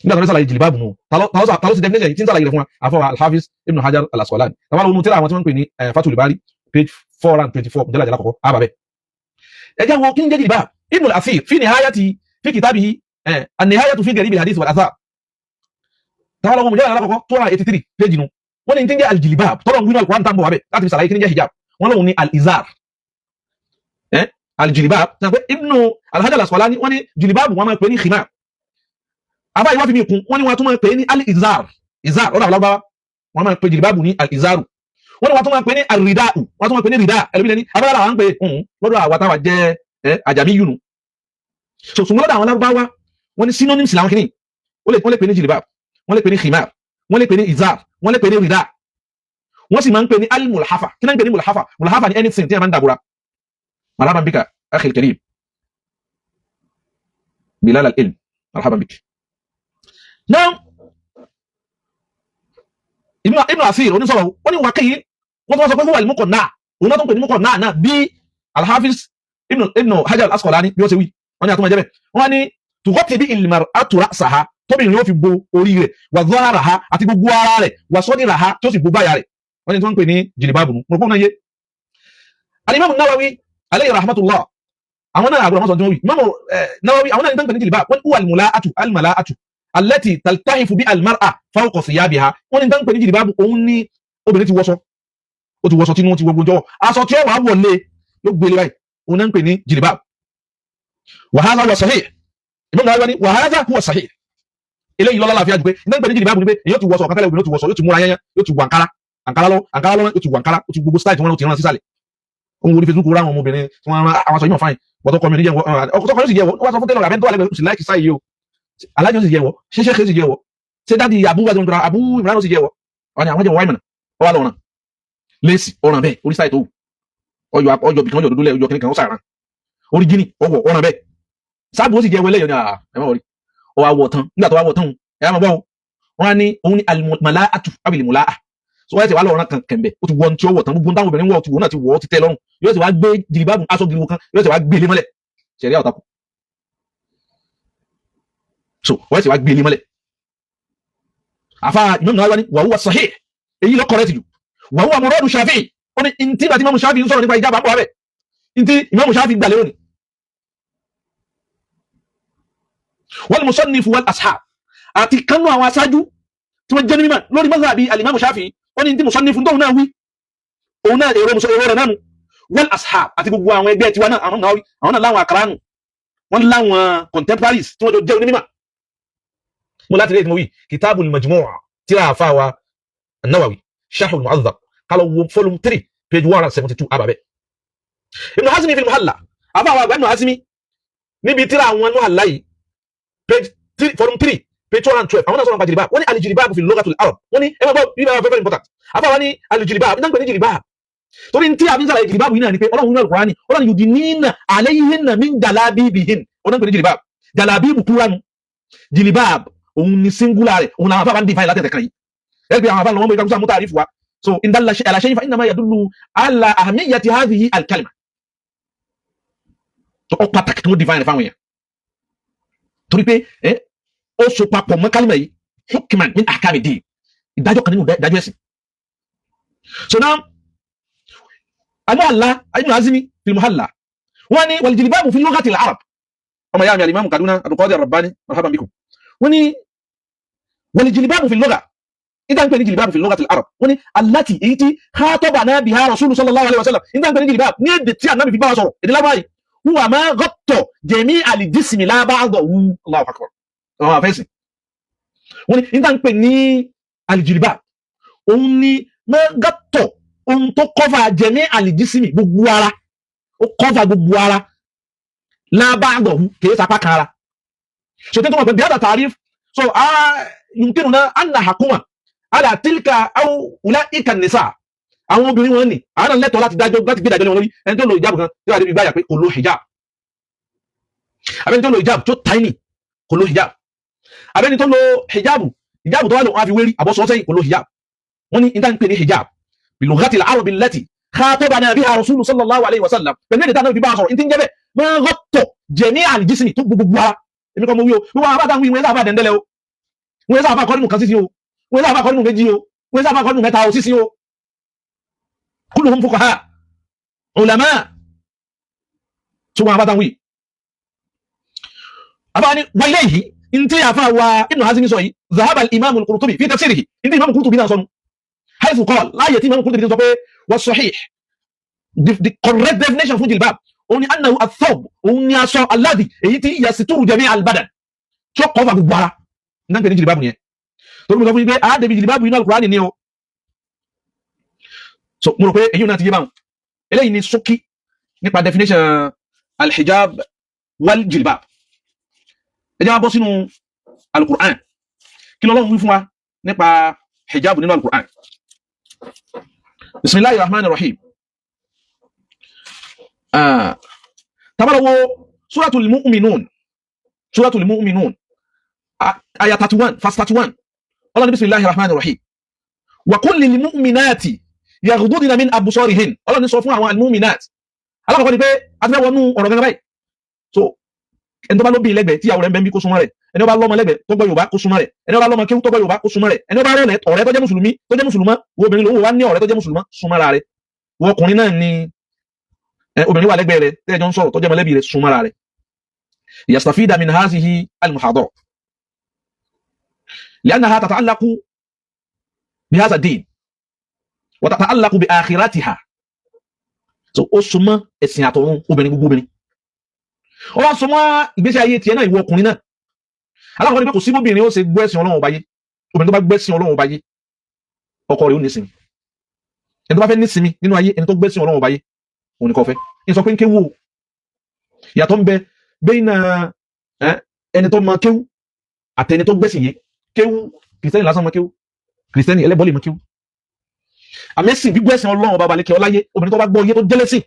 Nígbà tó ń sàlàyé jìlìbáàbù nù, ta ló sì definition yìí tí ń sàlàyé rẹ̀ fún wa? Àfọwà al-Hafiz Ibn Hajar al-Asqalani. Tàbá lónú tíra àwọn tí wọ́n ń pè ní Fathul Bari, page 424, mujallad alákọ̀ọ́kọ́, àbàbẹ̀. Ẹ jẹ́ wo kí ń jẹ́ jìlìbáàbù. Ibn al-Athir في نهاية في كتابه النهاية في غريب الحديث والآثار, tàbá lọ́wọ́ mujallad alákọ̀ọ́kọ́, 283 page nu, wọ́n ní tí ń jẹ́ الجلباب tọ́lọ̀ ń wínú Al-Qur'an tá ń bọ̀ wábẹ̀ láti fi sàlàyé kí ń jẹ́ hijab. Wọ́n lóun ní al-izar, al-jilbab. Sọ pé Ibn al-Hajar al-Asqalani, wọ́n ní jilbab, wọ́n máa pè ní khimar. Àbá yìí wá fi mí kún, wọ́n ní wọ́n tún máa pè ní al-izar. Izar ọ̀dọ̀ àwọn Lárúbáwá, wọ́n máa pè jilbab ní al-izaru. Wọ́n ní wọ́n tún máa pè ní al-rida'u, wọ́n tún máa pè ní rida. Ẹlòmílẹ̀ ní abáyá àwọn ń pè lọ́dọ̀ àwa táwa jẹ́ àjàmí yùnú. So ṣùgbọ́n lọ́dọ̀ àwọn Lárúbáwá, wọ́n ní synonyms làwọn kìíní. Wọ́n lè pè ní jilbab, wọ́n lè pè ní khimar, wọ́n lè pè ní izar, wọ́n lè pè ní rida. Wọ́n sì máa ń pè ní al-mulhafa. Kí náà ń pè ní mulhafa? Mulhafa ní anything tí a máa ń dàbúra. Marhaban bika, akhi al-karim Bilal al-ilm, marhaban bik. Now, Ibn Asir onísọ̀rọ̀, wọ́n ní wákìí, wọ́n tó wọ́n sọ pé huwa al-muqanna, òun náà tó ń pè ní muqanna náà, bí al-Hafiz Ibn Hajar al-Asqalani bí wọ́n ṣe wí. Wọ́n ní àtúmọ̀ jẹ́ bẹ́ẹ̀. Wọ́n ní tughatti bi al-mar'atu ra'saha, tóbìnrin yóò fi bo orí rẹ̀, wa dhahraha, àti gbogbo ara rẹ̀, wa sadraha, tó sì bo báyà rẹ̀. Wọ́n ní tí wọ́n ń pè ní jìlìbáàbù nù. Mo rò pé wọ́n náà yé. Al-Imam Nawawi alayhi rahmatullah, àwọn náà àgbọ̀dọ̀ mọ́sán tí wọ́n wí. Imam Nawawi, àwọn náà ní tí wọ́n ń pè ní jìlìbáàbù, wọ́n ní huwa al-mula'atu al-mala'atu allati taltahifu bi al-mar'a fawqa thiyabiha. Wọ́n ní tí wọ́n ń pè ní jìlìbáàbù, òun ní obìnrin ti wọṣọ, ó ti wọṣọ tí wọ́n ti wọ gbogbo jọwọ́, aṣọ tí ó wàá wọlé ló gbélé báyìí, òun náà ń pè ní jìlìbáàbù. Wa hadha huwa sahih. Imam Nawawi ní wa hadha huwa sahih, eléyìí lọ́lá láàfíà jù, pé ìdá ń pè ní jìlìbáàbù ni pé èyí ó ti wọṣọ ọ̀kan tẹ́lẹ̀, obìnrin ó ti wọṣọ, yóò ti múra yányán, yóò ti wọ àǹkárá, àǹkárá lọ́wọ́, àǹkárá lọ́wọ́, yóò ti wọ àǹkárá, ó ti gbogbo style tí wọ́n ti rán sísàlẹ̀. Òun wo ní Facebook rá àwọn ọmọbìnrin tí wọ́n rán àwọn aṣọ yìí mọ̀ fáyìn bọ́tọ̀ kọ́ mi níjẹ́ ọkọ̀ tọkọ yóò sì jẹ́ wọ́. Wọ́n sọ fún tẹ́lọ̀ àbẹ́ tó wà lẹ́gbẹ̀ẹ́ sì láìkì sáyé o, alájọ sì jẹ́ wọ́, ṣé ṣé sì jẹ́ wọ́, ṣé daddy Abu wájú nǹkan Abu Imran sì jẹ́ wọ́. Wọ́n ní àwọn jẹ́ wọ́ wáìmọ̀nà ọwọ́ lọ́ràn léèsì ọ̀ràn bẹ́ẹ̀, orí style tó wù, ọyọ ọyọ bìkan, ọyọ dúdú lẹ, ọyọ kìnìkan, ó sàrán orí gíní ọwọ́ ọ̀ràn bẹ́ẹ̀, sáàbù ó sì jẹ́ wọlé yọ ní ẹ má wọrí. Ọwọ́ àwọ̀ tán, nígbà tó wà wọ̀ tán, ẹ má bọ́ wọn á ní òun ní al-mala'atu abil mula'a. So wọ́n ti wá lọ́rùn kan kẹ̀mbẹ̀, ó ti wọ ní tí ó wọ̀ tán, gbogbo táwọn obìnrin wọ̀ ti wọ̀ náà ti wọ̀, ó ti tẹ́ lọ́rùn, yóò ti wá gbé jìlìbáàbù, aṣọ gíríwó kan, yóò ti wá gbé ilé mọ́lẹ̀. Ṣẹ̀ríà ọ̀tàkù. So wọ́n ti wá gbé ilé mọ́lẹ̀. Àfa Imam Nawawi ní wa huwa sahih, èyí ló correct jù. Wa huwa muradu Shafi'i. Ó ní ntí bàtí Imam Shafi'i ń sọ̀rọ̀ nípa ìjábà pọ̀ abẹ́ ntí Imam Shafi'i gbà lérò ni. Wal musannif wal ashab, àti kánú àwọn aṣáájú tí wọ́n jẹ́ ní mímọ̀ lórí mazhabi al-Imam Shafi'i. Ó ní tí musannif tóun náà wí, òun náà èrò èrò rẹ̀ náà nù. Wal ashab, àti gbogbo àwọn ẹgbẹ́ tiwa náà, àwọn Nawawi, àwọn náà láwọn àkàrà nù, wọ́n láwọn contemporaries tí wọ́n jọ jẹ́ onímọ̀. Mo láti rí ètò wí Kitabul Majmu', tíra àfa wa An-Nawawi, Sharhul Mu'adhdhab, kálọ̀ wo volume 3, page 172, ababẹ́. Ibn Hazmi fil Muhalla, àfa wa àgbà Ibn Hazmi níbi tíra àwọn Muhalla yìí, page 3, volume 3, page 212, àwọn náà sọ̀rọ̀ nípa jìlìbáàbù. Wọ́n ní al-jilbab fi lughatil arab. Wọ́n ní ẹ máa gbọ́ bí very very important. Àfa wa ní al-jilbab, nígbà ní jìlìbáàbù, torí tí a fi ń sàlàyé jìlìbáàbù yìí náà ni pé Ọlọ́run ní Al-Qur'ani, Ọlọ́run yudinina alayhinna min jalabibihin, ọ̀nà ń pè ní jìlìbáàbù. Jalabibu kúránù, jìlìbáàbù òun ni singular rẹ̀, òun làwọn afáfá ń define látẹ̀tẹ̀ kan yìí. Ẹ pé àwọn afáfá lọ́wọ́ mọ̀ ìgbàgbọ́sọ àmúta àrífù wa. So in dalla ala shay'in fa innama yadullu ala ahamiyati hadhihi al-kalima. Tó ọ pàtàkì tí wọ́n define fáwọn èèyàn, torí pé ẹ ó so papọ̀ mọ́ kálímà yìí, hukman min ahkami din, ìdájọ́ kan nínú ìdájọ́ ẹ̀sìn. So now, al-Muhalla, Ibn Hazmi fil Muhalla, wọ́n ní wal jilbabu fi lughati al-arab. Ọmọ yá mi al-Imam Kaduna Abdulqadir Rabbani, marhaban bikum. Wọ́n ní wal jilbabu fi lugha, ìdá ń pè ní jìlìbáàbù fi lughati al-arab, wọ́n ní allati, èyí tí khatabana biha rasulu sallallahu alaihi wasallam, ìdá ń pè ní jìlìbáàbù ní èdè tí Ànábì fi bá wa sọ̀rọ̀, èdè lábáyé, huwa ma ghatta jami'a al-jismi la ba'dahu. Allahu akbar. Àwọn àfẹ́sìn, wọ́n ní ìdá ń pè ní al-jilbab, òun ni ma ghatta, ohun tó cover jami'a al-jismi, gbogbo ara, ó cover gbogbo ara, la ba'dahu, kìí sapá kan ara. So tí wọ́n pè bí hada ta'rif, so yumkinuna an nahkuma ala tilka aw ulaika nisa, àwọn obìnrin wọn ni àwọn náà lẹ́tọ̀ọ́ láti dájọ́, láti gbé ìdájọ́ lé wọn lórí. Ẹni tó lo hijab kan tí wàá débi gbáyà pé kò lo hijab, abẹ́ni tó lo hijab tó tiny kò lo hijab, abẹ́ni tó lo hijab, hijab tó wà lò wọn á fi wérí àbọ̀sọ̀ sẹ́yìn, kò lo hijab. Wọ́n ní ìdá ń pè ní hijab bi lughati al-arabi allati khatabana biha rasulu sallallahu alayhi wa sallam, pẹ̀lú èdè táwọn fi bá a sọ̀rọ̀, ìtí ń jẹ́ bẹ́ẹ̀, ma ghatta jami'a al-jismi, tó gbogbo ara. Èmi kọ́ mo wí o. Gbogbo àwọn abáta ń wí, wọn sábà dẹ̀ndẹ́lẹ̀ o, wọn sábà kọ́ nínú kan sísìn o, wọn sábà kọ́ nínú méjì o, wọn sábà kọ́ nínú mẹ́ta o sísìn o. Kulluhum fuqaha ulama tó wọn abáta ń wí. Àbá ni wa ilayhi, ntí àfa wa Ibn Hazmi sọ yìí, dhahaba al-imam al-Qurtubi fi tafsirihi, ntí imam al-Qurtubi náà sọnù, haythu qala, láàyè tí imam al-Qurtubi sọ pé wa sahih. The correct definition fún jilbab òun ni annahu athawb, òun ni aṣọ alladhi, èyí tí yasituru jami albadan, tí ó cover gbogbo ara náà pè ní jilbab nìyẹn. Torí mo sọ fún yín pé a débi jilbab inú Al-Qur'ani ni o. So mo rò pé èyí náà ti yé báwọn. Eléyìí ni ṣókí nípa definition alhijab wal jilbab. Ẹ jẹ́ wá bọ́ sínú Al-Qur'an. Kí lọ́lọ́run wí fún wa nípa hijab nínú Al-Qur'an? Bismillahir rahmanir rahim. Tabalawo Suratul Mu'minun, Suratul Mu'minun, aya 31, verse 31. Ọlọ́run ní bismillahir rahmanir rahim, wa qul lil mu'minati yaghdudna min absarihin. Ọlọ́run ní sọ fún àwọn al-mu'minat. Alákọ̀ọ́kọ́ ni pé a ti fẹ́ wọnú ọ̀rọ̀ gangan báyìí. So ẹni tó bá lóbi lẹ́gbẹ̀ẹ́ tíyàwó rẹ̀ ń bẹ ń bí, kó súnmọ́ rẹ̀. Ẹni ó bá lọ́mọ lẹ́gbẹ̀ẹ́ tó gbọ́ Yorùbá, kó súnmọ́ rẹ̀. Ẹni ó bá lọ́mọ kéwú tó gbọ́ Yorùbá, kó súnmọ́ rẹ̀. Ẹni ó bá rẹ̀ ọ̀rẹ́ tó jẹ́ mùsùlùmí, tó jẹ́ mùsùlùmá, wo obìnrin lòun wá ní ọ̀rẹ́ tó jẹ́ mùsùlùmá, súnmọ́ ra rẹ̀. Wo ọkùnrin náà ni obìnrin wà lẹ́gbẹ̀ẹ́ rẹ̀ tẹ́jọ́ ń sọ̀rọ̀ tó jẹ́ mọ̀lẹ́bí rẹ̀, súnmọ́ ra rẹ̀. Yastafida min hazihi al-muhadara li'annaha tata'allaqu bihadha ad-din wa tata'allaqu bi akhiratiha. So ó súnmọ́ ẹ̀sìn àtọ̀run obìnrin, gbogbo obìnrin. Ó wá súnmọ́ ìgbésí ayé tiẹ̀ náà, ìwọ ọkùnrin náà. Alákọ̀ọ́ ni pé kò sí bóbìnrin ó ṣe gbọ́ ẹ̀sìn Ọlọ́run ọba yé. Obìnrin tó bá gbẹ́sìn Ọlọ́run ọba yé, ọkọ rẹ̀ ó nísinmi. Ẹni tó bá fẹ́ nísinmi nínú ayé, ẹni tó gbẹ́sìn Ọlọ́run ọba yé, òun ni kò fẹ́. Ní sọ pé ń kéwú o, ìyàtọ̀ ń bẹ bẹ́yìn náà. Ẹni tó mọ kéwú àtẹni tó gbẹ́sìn yé. Kéwú, kìrìsìtẹ́nì lásán mọ kéwú, kìrìsìtẹ́nì ẹlẹ́bọ lè mọ kéwú. Àmẹ́sìn, gbígbẹ́sìn Ọlọ́run ọba balẹ̀kẹ́ ọláyé, obìnrin tó bá gbọ́ iye tó jẹ́lẹ́sìn,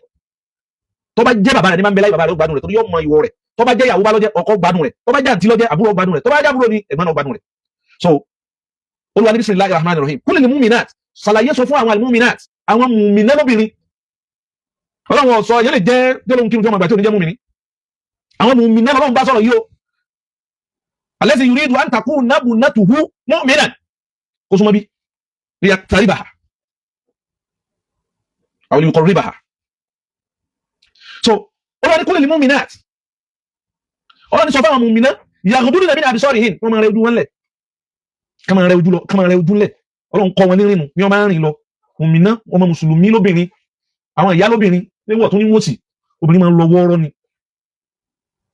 tó bá jẹ́ bàbá rẹ̀ ní máa ń bẹ láyé, bàbá rẹ̀ ó gbádùn rẹ̀ torí yóò mọ ìwọ rẹ̀. Tó bá jẹ́ ìyàwó bá lọ́jẹ́, ọkọ gbádùn rẹ̀. Tó bá jẹ́ àǹtí lọ́jẹ́, àbúrò gbádùn rẹ̀. Tó bá jẹ́ àbúrò ní, ẹ̀gbọ́n náà gbádùn rẹ̀. So Olúwa ní bismillahir rahmanir rahim, kúlẹ̀ ní mu'minat, ṣàlàyé sọ fún àwọn al-mu'minat, àwọn mùmínà lóbìnrin. Ọlọ́run ọ̀sọ́ yẹn lè jẹ́ jọ́lóhun kí n tó máa gbà tí ò ní jẹ́ mùmíní. Àwọn mùmínà lọ́lọ́run bá sọ̀rọ̀ yìí o. Allazi yuridu an takuna ibnatuhu mu'minan, kó súnmọ́ bí liyaqtaribaha aw liyuqarribaha. So Olúwa ní kúlẹ̀ ní mu'minat, Ọlọ́run ní sọ fún àwọn mùmínà, yaghdudna min absarihin, wọ́n máa rẹ ojú wọn lẹ̀, ká máa rẹ ojú lọ, ká máa rẹ ojú lẹ̀. Ọlọ́run kọ́ wọn ní rìnnù ní wọ́n máa ń rìn lọ. Mùmínà, ọmọ mùsùlùmí lóbìnrin, àwọn ìyá lóbìnrin, níwọ̀ tún ní wọ́sì, obìnrin máa ń lọ wọ́ọ́rọ́ ni.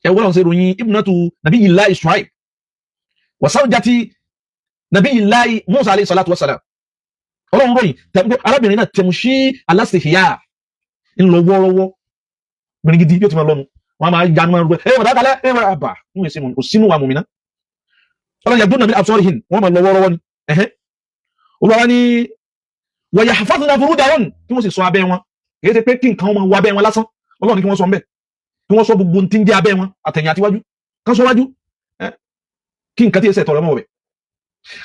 Ẹ wọ́n ṣe ròyìn ibnatu nabiyyillahi Shu'aib wa zawjati nabiyyillahi Musa alayhi salatu wa salam. Ọlọ́run ròyìn arábìnrin náà, tamshi ala istihya, ń lọ wọ́ọ́rọ́wọ́. Obìnrin gidi yóò ti máa lọ́nu, wọn máa yanu, máa rúgbẹ́ ẹ wọ́n dákàlẹ́ ẹ wọ́n àbà ń wọ́n kò sínú wa mùmínà. Ọlọ́run yaghdudna min absarihin, wọ́n máa lọ wọ́ọ́rọ́wọ́ ni. Ẹ̀hẹ́n, Olúwa ní wa yahfazna furujahun, kí wọ́n sì ṣọ́ abẹ́ wọn. Kì í ṣe pé kí nǹkan wọn wọ abẹ́ wọn lásán. Ọlọ́run ní kí wọ́n sọ mbẹ́, kí wọ́n sọ gbogbo tí ń jẹ́ abẹ́ wọn, àtẹ̀yìn àtiwájú, kán sọ wájú, kí nǹkan tí ẹsẹ̀ tọrọ mọ́ ọbẹ̀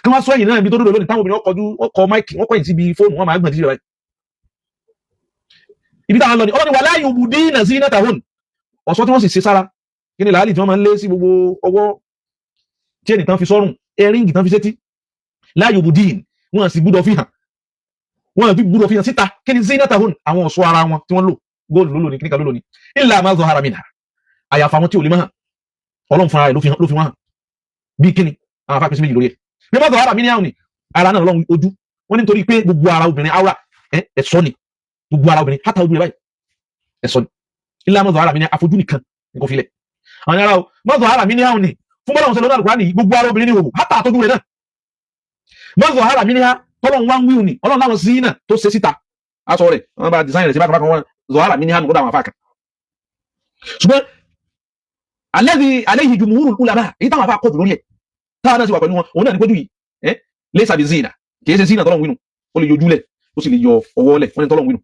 kí wọ́n sọ ẹ̀yìn náà. Ibi tó dúró lónìí, táwọn obìnrin ọkọ̀jú, wọ́n kọ mic, wọ́n kọ̀yìn síbi fóònù, wọ́n máa gbọ̀n títí rẹ̀. Ibi táwọn lọ ni Ọlọ́run wala yubdina zinatahun, ọ̀ṣọ́ tí wọ́n sì ṣe sára. Kí ni làálì tí wọ́n máa ń lé sí gbogbo ọwọ́ tí ẹnì tán fi sọ́rùn, earring tán fi sétí? La yubdin, wọ́n sì gbúdọ̀ fi hàn, wọ́n fi gbúdọ̀ fi hàn síta. Kí ni zinatahun? Àwọn ọ̀ṣọ́ ara wọn tí wọ́n lò, góòlù lólò ní, kíníkà lólò ní. Illa ma zahara minha, àyàfà àwọn tí ò lè máa hàn, Ọlọ́run fúnra rẹ̀ ló fi wọ́n hàn. Bí kíni? Àwọn afá pèsè méjì lórí ẹ̀. Bí ma zahara minha ni ara náà lọ́run ojú wọ́n ní, nítorí pé gbogbo ara obìnrin aura ẹ̀ṣọ́ ni. Gbogbo ara obìnrin, hátà ojú rẹ̀ báyìí, ẹ̀ṣọ́ ni. Illa ma zahara minha, àfojú nìkan ní kò filẹ̀. Àwọn ará o, ma zahara minha ni fún bọ́lá òun lọ́nà Al-Qur'ani, gbogbo ara obìnrin ní òhù, hátà àtọ́jú rẹ̀ náà. Ma zahara minha tọ́lọ́run wá ń wíwù ni Ọlọ́run láwọn zina tó ṣe síta, aṣọ rẹ̀ wọ́n bá design rẹ̀ sí bákan bákan, wọn zahara minha nù kó dà wọn afá kan. Ṣùgbọ́n alladhi alayhi jumhurul ulama, èyí táwọn afá kọ̀jù lórí ẹ̀, táwọn náà sì wà pẹ̀lú wọn, òun náà ní pójú yìí ẹ́ laysa bi zina, kì í ṣe zina tọ́lọ́run wínú. Ó lè yọjú lẹ̀, ó sì lè yọ ọwọ́ lẹ̀, wọ́n ní tọ́lọ́run wínú.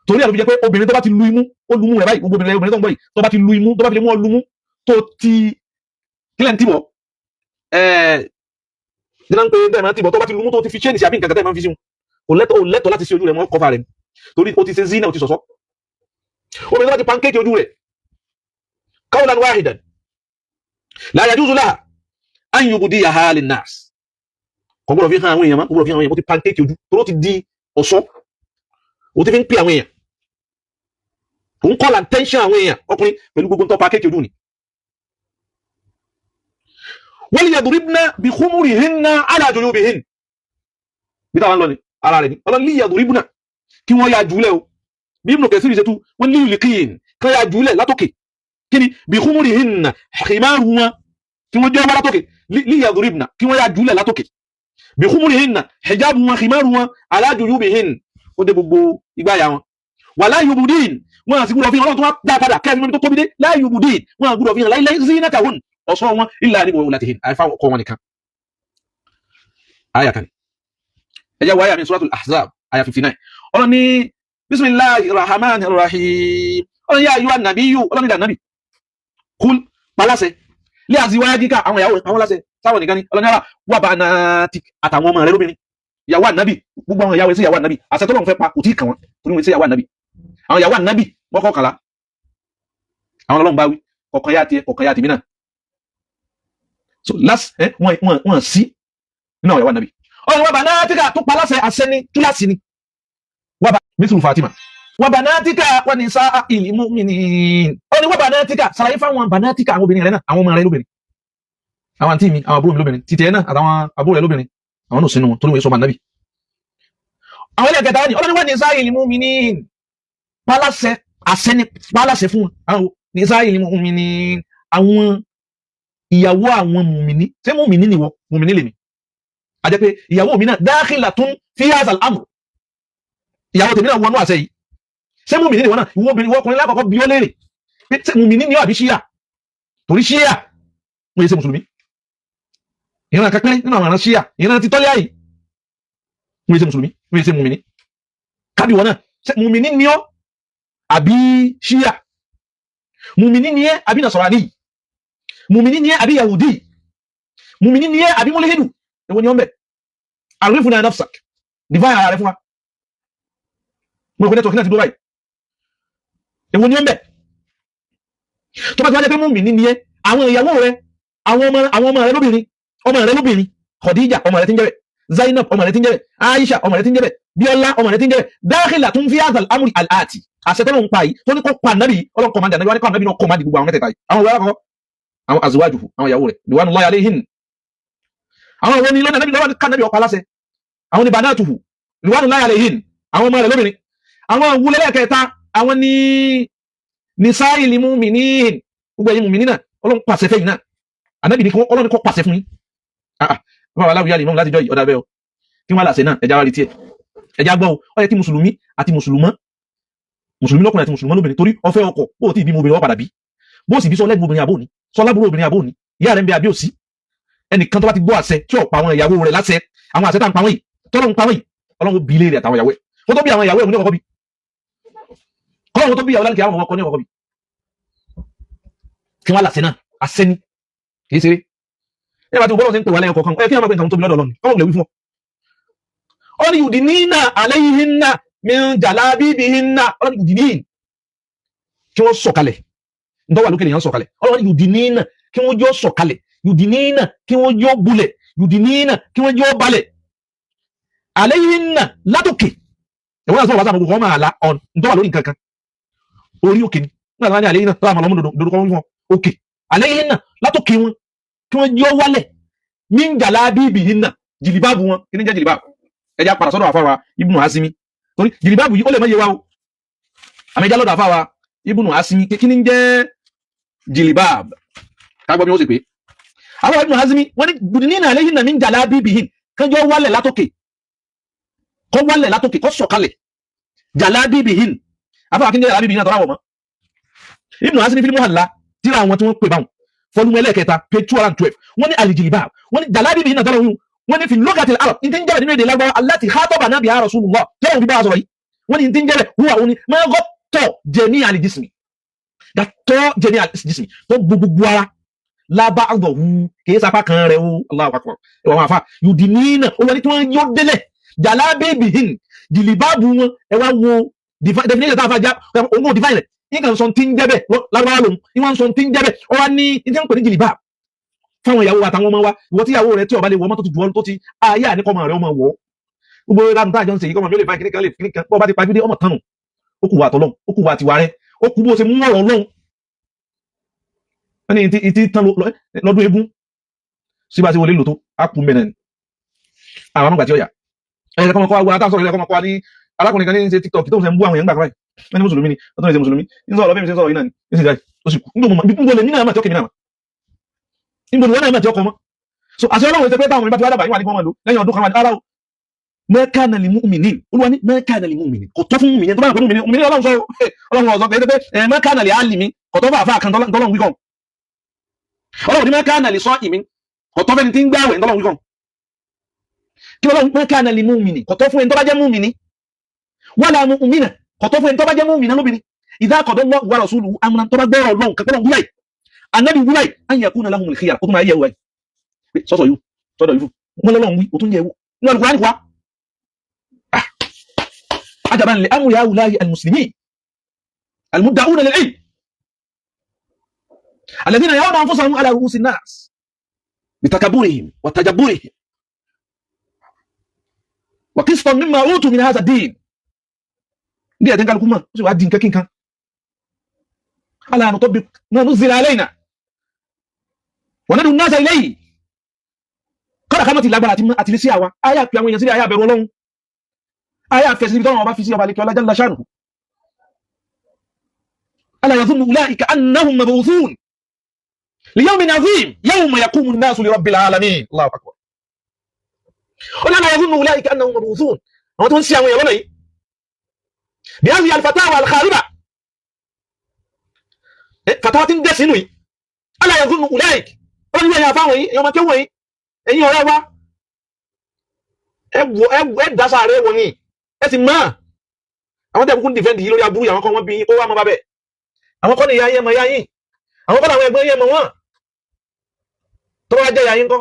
Torí ẹ̀ ló fi jẹ́ pé obìnrin tó bá ti lu imú, ó lu imú rẹ̀ báyìí, gbogbo obìnrin, obìnrin tó ń gbọ́ yìí, tó bá ti lu imú, tó bá fi lè mú ọ lu imú, tó ti kílẹ̀ ń tìbọ̀ ẹ̀ẹ́ dínà ń pè bẹ́ẹ̀ máa ń tìbọ̀, tó bá ti lu imú, tó ti fi chain sí àbí nǹkan kan tẹ́ máa ń fi sí wọn, kò lẹ́tọ̀, ò lẹ́tọ̀ láti sí ojú rẹ̀ mọ́, cover rẹ̀, torí ó ti ṣe zina, ó ti sọ̀sọ́. Obìnrin tó bá ti pancake ojú rẹ̀, qawlan wahidan, la yajuzu laha an yubdiyaha linnas, kò gbọ́dọ̀ fi hàn àwọn èèyàn mọ́, kò gbọ́dọ̀ fi hàn àwọn èèyàn. Ó ti pancake ojú tó ti di ọ̀ṣọ́, ó ti fi ń pè àwọn èèyàn, òun call attention àwọn èèyàn ọkùnrin pẹ̀lú gbogbo tó pancake ojú ni. Wal yadribna bi khumurihinna ala juyubihin, bí táwọn lọ ni ara rẹ̀ ni. Ọlọ́ni liyadribna, kí wọ́n ya jùlẹ̀ o. Bí Ibn Kathir ṣe tú, wọ́n ní liyulqin, kan ya jùlẹ̀ látòkè. Kíni? Bi khumurihinna, khimaru wọn, kí wọ́n jẹ́ wá látòkè. Liyadribna, kí wọ́n ya jùlẹ̀ látòkè. Bi khumurihinna, hijabu wọn, khimaru wọn, ala juyubihin, ó dé gbogbo igbáya wọn. Wala yubudin, wọn àti gbúdọ̀ fi hàn. Ọlọ́run tó wá dá padà kẹ́rin mọ́ni tó tóbi dé. La yubudin, wọn àgbúdọ̀ fi hàn láíláí zinatahun, ọ̀ṣọ́ wọn, illa li bu'ulatihin, àyífà ọkọ wọn nìkan. Àyà kan ẹ jẹ́ wáyà mi, Suratul Ahzab, àyà 59. Ọlọ́run ní bisimilahi rahman rahim. Ọlọ́run ya ayyuhan nabiyyu, ọlọ́run ní dànàbì, kul, paláṣẹ, li azwajika, àwọn ìyàwó rẹ̀, àwọn láṣẹ sáwọn nìkan ni. Ọlọ́run yàrá wa banatik, àtàwọn ọmọ rẹ̀ lóbìnrin. Ìyàwó ànábì, gbogbo àwọn ìyàwó sí ìyàwó ànábì, àṣẹ tọ́lọ́run fẹ́ pa kò tí ì kàn wọ́n, torí wọn sí ìyàwó ànábì. Àwọn ìyàwó ànábì mọ́kànlá, àwọn ọlọ́run bá wí. Kọ̀ọ̀kan yá tiẹ̀, kọ̀ọ̀kan yá tèmi náà. So last ẹ wọn sí nínú àwọn ìyàwó ànábì. Ọlọ́run wa banatika tó pa láṣẹ, àṣẹ ní túláàsì ni. Wà bá mithlu Fatima wa banatika wa nisa'il mu'minin. Ọlọ́run wa banatika, ṣàlàyé fáwọn banatika, àwọn obìnrin rẹ náà, àwọn ọmọ rẹ lóbìnrin, àwọn àǹtí mi, àwọn àbúrò mi lóbìnrin, títẹ̀ náà àtàwọn àbúrò rẹ lóbìnrin, àwọn náà sínú wọn, torí wọn sọ ọmọ ànábì. Àwọn ilé ẹ̀kẹta ni ọlọ́run wa nisa'il mu'minin, paláṣẹ, àṣẹ ni, paláṣẹ fún wọn. Àwọn nisa'il mu'minin, àwọn ìyàwó àwọn mùmìnì. Ṣé mùmìnì ni wọ? Mùmìnì lèmi. A jẹ́ pé ìyàwó mi náà dakhilatun fi hadha al-amr, ìyàwó tèmi náà wọnú àṣẹ yìí. Ṣé mùmìnì ni wọ́n náà? Ìwọ obìnrin, ìwọ ọkùnrin lákọ̀ọ́kọ́ bí ó léèrè pé ṣé mùmìnì ni ó àbí ṣíyà? Torí ṣíyà wọ́n yẹ ṣe mùsùlùmí. Ìran kan péré nínú àwọn ìran ṣíyà, ìran ti tọ́lé àyè, wọ́n yẹ ṣe mùsùlùmí, wọ́n yẹ ṣe mùmìnì. Kábí wọn náà, ṣé mùmìnì ni ó àbí ṣíyà? Mùmìnì ni ẹ́ àbí nasọ̀ràní? Mùmìnì ni ẹ́ àbí yahudi? Mùmìnì ni ẹ́ àbí mọ́lẹ́hẹ́dù? Èwo ni ó ń bẹ̀? Arifuna nafsak, define ara rẹ fún wa. Mo rò pé network náà ti dúró báyìí. Èwo ni ó ń bẹ̀? Tó bá ti wá jẹ́ pé mùmìnì ni ẹ́, àwọn ìyàwó rẹ, àwọn ọmọ rẹ lóbìnrin, ọmọ rẹ lóbìnrin, Khadija ọmọ rẹ ti ń jẹ́ bẹ̀, Zainab ọmọ rẹ ti ń jẹ́ bẹ̀, Aisha ọmọ rẹ ti ń jẹ́ bẹ̀, Bíọ́lá ọmọ rẹ ti ń jẹ́ bẹ̀, dakhilatun fi hadha al-amri al-ati. Àṣẹ tọ́lọ́ ń pa yìí, tó ní kó pa nàbì, ọlọ́run command ànábì, wá ní kó ànábì náà command gbogbo àwọn mẹ́tẹ̀ẹ̀ta yìí. Àwọn ìwé alákọ̀ọ́, àwọn azwajuhu, àwọn ìyàwó rẹ̀, ridwanullahi alayhin. Àwọn ìwé ni lọ́nà ànábì lọ́wọ́ ká nàbì ọ̀pá láṣẹ? Àwọn ni banatuhu, ridwanullahi alayhin, àwọn ọmọ rẹ̀ lóbìnrin. Àwọn wúlẹ̀ kẹta, àwọn ní nisa'il mu'minin, gbogbo ẹ̀yin mùmínì náà, ọlọ́run pàṣẹ fẹ́yìn náà. Ànábì ní ọlọ́run kó pàṣẹ fún yín. Ah, bàbá aláwìyá lè mọ́ láti jọ yìí, ọ̀dà bẹ́ẹ̀ o. Kí wọ́n láṣẹ náà? Ẹja wá rí tiẹ̀, ẹja gbọ́ o. Ó yẹ kí mùsùlùmí àti mùsùlùmọ́, mùsùlùmí lọ́kùnrin àti mùsùlùmọ́ lóbìnrin, torí ọfẹ́ ọkọ, bó o ti bímọ obìnrin, wọ́n padà bí. Bó o sì bí, sọ lẹ́gbẹ̀ẹ́ obìnrin àbó ní, sọ lábúrò obìnrin àbó ní, ìyá rẹ̀ ń bẹ àbí òsí. Ẹnìkan tó bá ti gbọ́ àṣẹ tí ó pa àwọn ìyàwó rẹ̀ láṣẹ, àwọn àṣẹ tá à ń pa wọ́n yìí, tọ́lọ́ ń pa wọ́n yìí, ọlọ́run bí ilé rẹ̀ àtàwọn ìyàwó ẹ̀. Wọ́n tó bí àwọn ìyàwó ẹ̀ ní ọkọ̀ bí kọ́lọ́run tó bí ìyàwó láti àwọn ọkọ ní ọkọ̀ bí. Kí wọ́n láṣẹ náà? Àṣẹ ni, kì í ṣeré. Ẹ bá ti bọ́lọ̀ sí ń pè wá lẹ́yìn kọ̀ọ̀kan, ẹ kí wọ́n máa pè nǹkan tóbi lọ́dọ̀ Ọlọ́run, kọ́lọ́run lè wí fún ọ. Ọ ní yudinina alayhinna min jalabibihinna. Ọlọ́run yudinin, kí wọ́n sọ̀kalẹ̀. Ntọ́wà lókè lèyàn sọ̀kalẹ̀. Ọlọ́run yudinina, kí wọ́n jọ sọ̀kalẹ̀. Yudinina, kí wọ́n jọ bulẹ̀. Yudinina, kí wọ́n jọ balẹ̀. Alayhinna, látòkè. Ẹ̀wọ́n náà sọ̀rọ̀ wá sáà gbogbo ọmọ àlá ọ̀n ntọ́wà lórí nǹkan kan, orí òkè ni. Nígbà tí wọ́n ní alayhinna tó àmọ́ ọmọ dòdò kọ́ fún ọ òkè. Alayhinna, látòkè wọn, kí wọ́n jọ wálẹ̀. Min jalabibihinna, jìlìbáàbù wọn. Kí ni jẹ́ jìlìbáàbù? Ẹ jẹ́ padà sọ́dọ̀ àfáwà Ibnu Asimi, torí jìlìbáàbù yìí, ó lè má yé wa o. Àmì ẹja lọ́dọ̀ àfáwà Ibnu Asimi, kí ni jẹ́ jìlìbáàbù? Kágbọ́ bí wọ́n sì pé àwọn Ibnu Asimi, wọ́n ní yudnina alayhinna min jalabibihin, kánjọ́ wálẹ̀ látòkè, kọ́ wálẹ̀ látòkè, kọ́ sọ̀kalẹ̀. Jalabibihin, àfáwà, kí ni jẹ́ jalabibihin náà? Tọ́ra wọ̀ mọ́ Ibnu Asimi fil Muhalla, tíra àwọn tí wọ́n pè báwọn, volume ẹlẹ́kẹta, page 212, wọ́n ní alijilibab, wọ́n ní jalabibihin náà tọ́ra wọn, wọ́n ní fi lugatil arab, ní tí ń jẹ́ nínú èdè lágbára, allati khatabana biha rasulullah, tí wọ́n fi bá a sọ̀rọ̀ yìí, wọ́n ní tí ń jẹ́ huwa, òun ni ma ghatta jami'a al-jismi, gàtọ́ jami'a al-jismi, tó gbogbo ara, la ba'dahu, kìí sapá kan rẹ̀ o. Allahu akbar. Ẹ̀wọ̀n àwọn afa yudinina, ó wọ́n ní tí wọ́n yóò délẹ̀ jalabibihin, jìlìbáàbù wọn. Ẹ wá wo definition tá a fa já, òun kò define rẹ̀, nǹkan sọ tí ń jẹ́ bẹ́ẹ̀ lágbára lòun ìwọ̀n sọ tí ń jẹ́ bẹ́ẹ̀. Ọ wá ní ní tí wọ́n pè ní jìlìbáàbù fáwọn ìyàwó àtàwọn ọmọ wa. Ìwọ tí ìyàwó rẹ tí ó bá lè wọ mọ́tò tó ti jù ọ tó ti ayé àníkọ́ ọmọ rẹ ọmọ wọ̀ gbogbo ìlànà tá àjọ ń ṣe yìí, kọ́mọ mi ó lè fa kíníkan lè kíníkan. Bọ́ bá ti pajú dé ọmọ tánu, ó kù wà tọ́lọ́hún, ó kù wà tiwa rẹ, ó kù bó ṣe mú ọ̀rọ̀ lọ́hún. Wọ́n ní ìtì tán lọ́dún eégún síbá sí wọlé lò tó á kú mẹ́rin àwọn ọmọ gbà tí ó yà ẹ̀yẹ kọ́mọ kọ́ wa táwọn sọ̀rọ̀ ẹ̀yẹ kọ́mọ kọ́ wa ní arákùnrin kan ní ṣe TikTok tó ń sẹ́ ń bú àwọn èèyàn gbà kan báyìí. Wọ́n ní mùsùlùmí ni, wọ́n tún lè ṣe mùsùlùmí. Ń sọ̀rọ̀ bí mi ṣe ń sọ̀rọ̀ yìí náà ni. Ń sì jáde, ó sì kú. Níbo lè ní náà mà tí ó kèmí náà mà? Níbo ni wọ́n náà mà tí ó kọ mọ́? So àṣẹ Ọlọ́run ṣe pé táwọn ìbá ti wá dàgbà yín wà ní kí wọ́n máa lò lẹ́yìn ọdún kan wà ní ara o. Ma kana lil mu'minin, Olúwa ní ma kana lil mu'minin, kò tọ́ fún mu'minin tó bá yàn pé mu'minin, mu'minin Ọlọ́run sọ, Ọlọ́run ọ̀sọ́ pé pé ma kana li alimi, kò tọ́ fún àfa kan tọ́lọ́run wí kan. Ọlọ́run ní ma kana li sa'imin, kò tọ́ fẹ́ni tí ń gbààwẹ̀, tọ́lọ́run wí kan. Kí Ọlọ́run ma kana lil mu'minin, kò tọ́ fún ẹni tó bá jẹ́ mu'mini, wala mu'mina, kò tọ́ fún ẹni tó bá jẹ́ mu'mina lóbìnrin, idha qada Allahu wa rasuluhu amran, tó bá gbọ́rọ̀ Ọlọ́run kan, tọ́lọ́run wúláì, Ànábì wúláì, an yakuna lahumul khiyara, kó tó máa yẹ wáyé sọ́sọ̀ yìí sọ́dọ̀ yìí fún wọn lọ́lọ́run wí, ó tún yẹ wò ní Al-Qur'an kwa. Ajaban li amri haula'i al-muslimin al-mudda'una lil-ilm alladhina yarawna anfusahum ala ru'usi an-nas bitakaburihim wa tajabburihim wa qistan mimma utu min hadha ad-din. Bí ẹ̀dín kálukú mọ̀, ó sì wá di nǹkan kíkan. Ala nutabiq ma nuzila alayna wa nad'u an-nasa ilayhi. Kọ́dà ká mọ́ ti lágbára àti lé sí àwa ayé àpè àwọn èèyàn sílẹ̀, ayé àbẹ̀rù Ọlọ́run, ayé àfẹ́sí ibi tọ́lọ́run ọba fi sí ọba lẹ́kẹ́ ọlá jalla shanuhu. Ala yadhunnu ulaika annahum mab'uthun li yawmin 'azim yawma yaqumu an-nasu li rabbil alamin. Allahu akbar. Ó ní ala yadhunnu ulaika annahum mab'uthun, àwọn tó ń sí àwọn èèyàn lọ́nà yìí bí hadhihi al-fatawa al-khariba, fatawa ti ń dẹ̀ sínú yìí. Ala yadhunnu ulaika, ó ní ẹ̀yà fáwọn yìí, ẹ̀yọ́ ọmọ kéwọ̀n yìí, ẹ̀yin ọ̀rẹ́ wa, ẹ wọ ẹ dasa rẹ wọ ni ẹ sì máa àwọn tẹ̀ kúkú ń defend yìí lórí aburú. Àwọn kan wọ́n bí kó wá mọ́ bábẹ́, àwọn kọ́ ni ìyá yẹn mọ̀ ìyá yín, àwọn kọ́ làwọn ẹgbẹ́ yẹn mọ̀ wọ́n. Tó bá jẹ́ ìyá yín kọ́,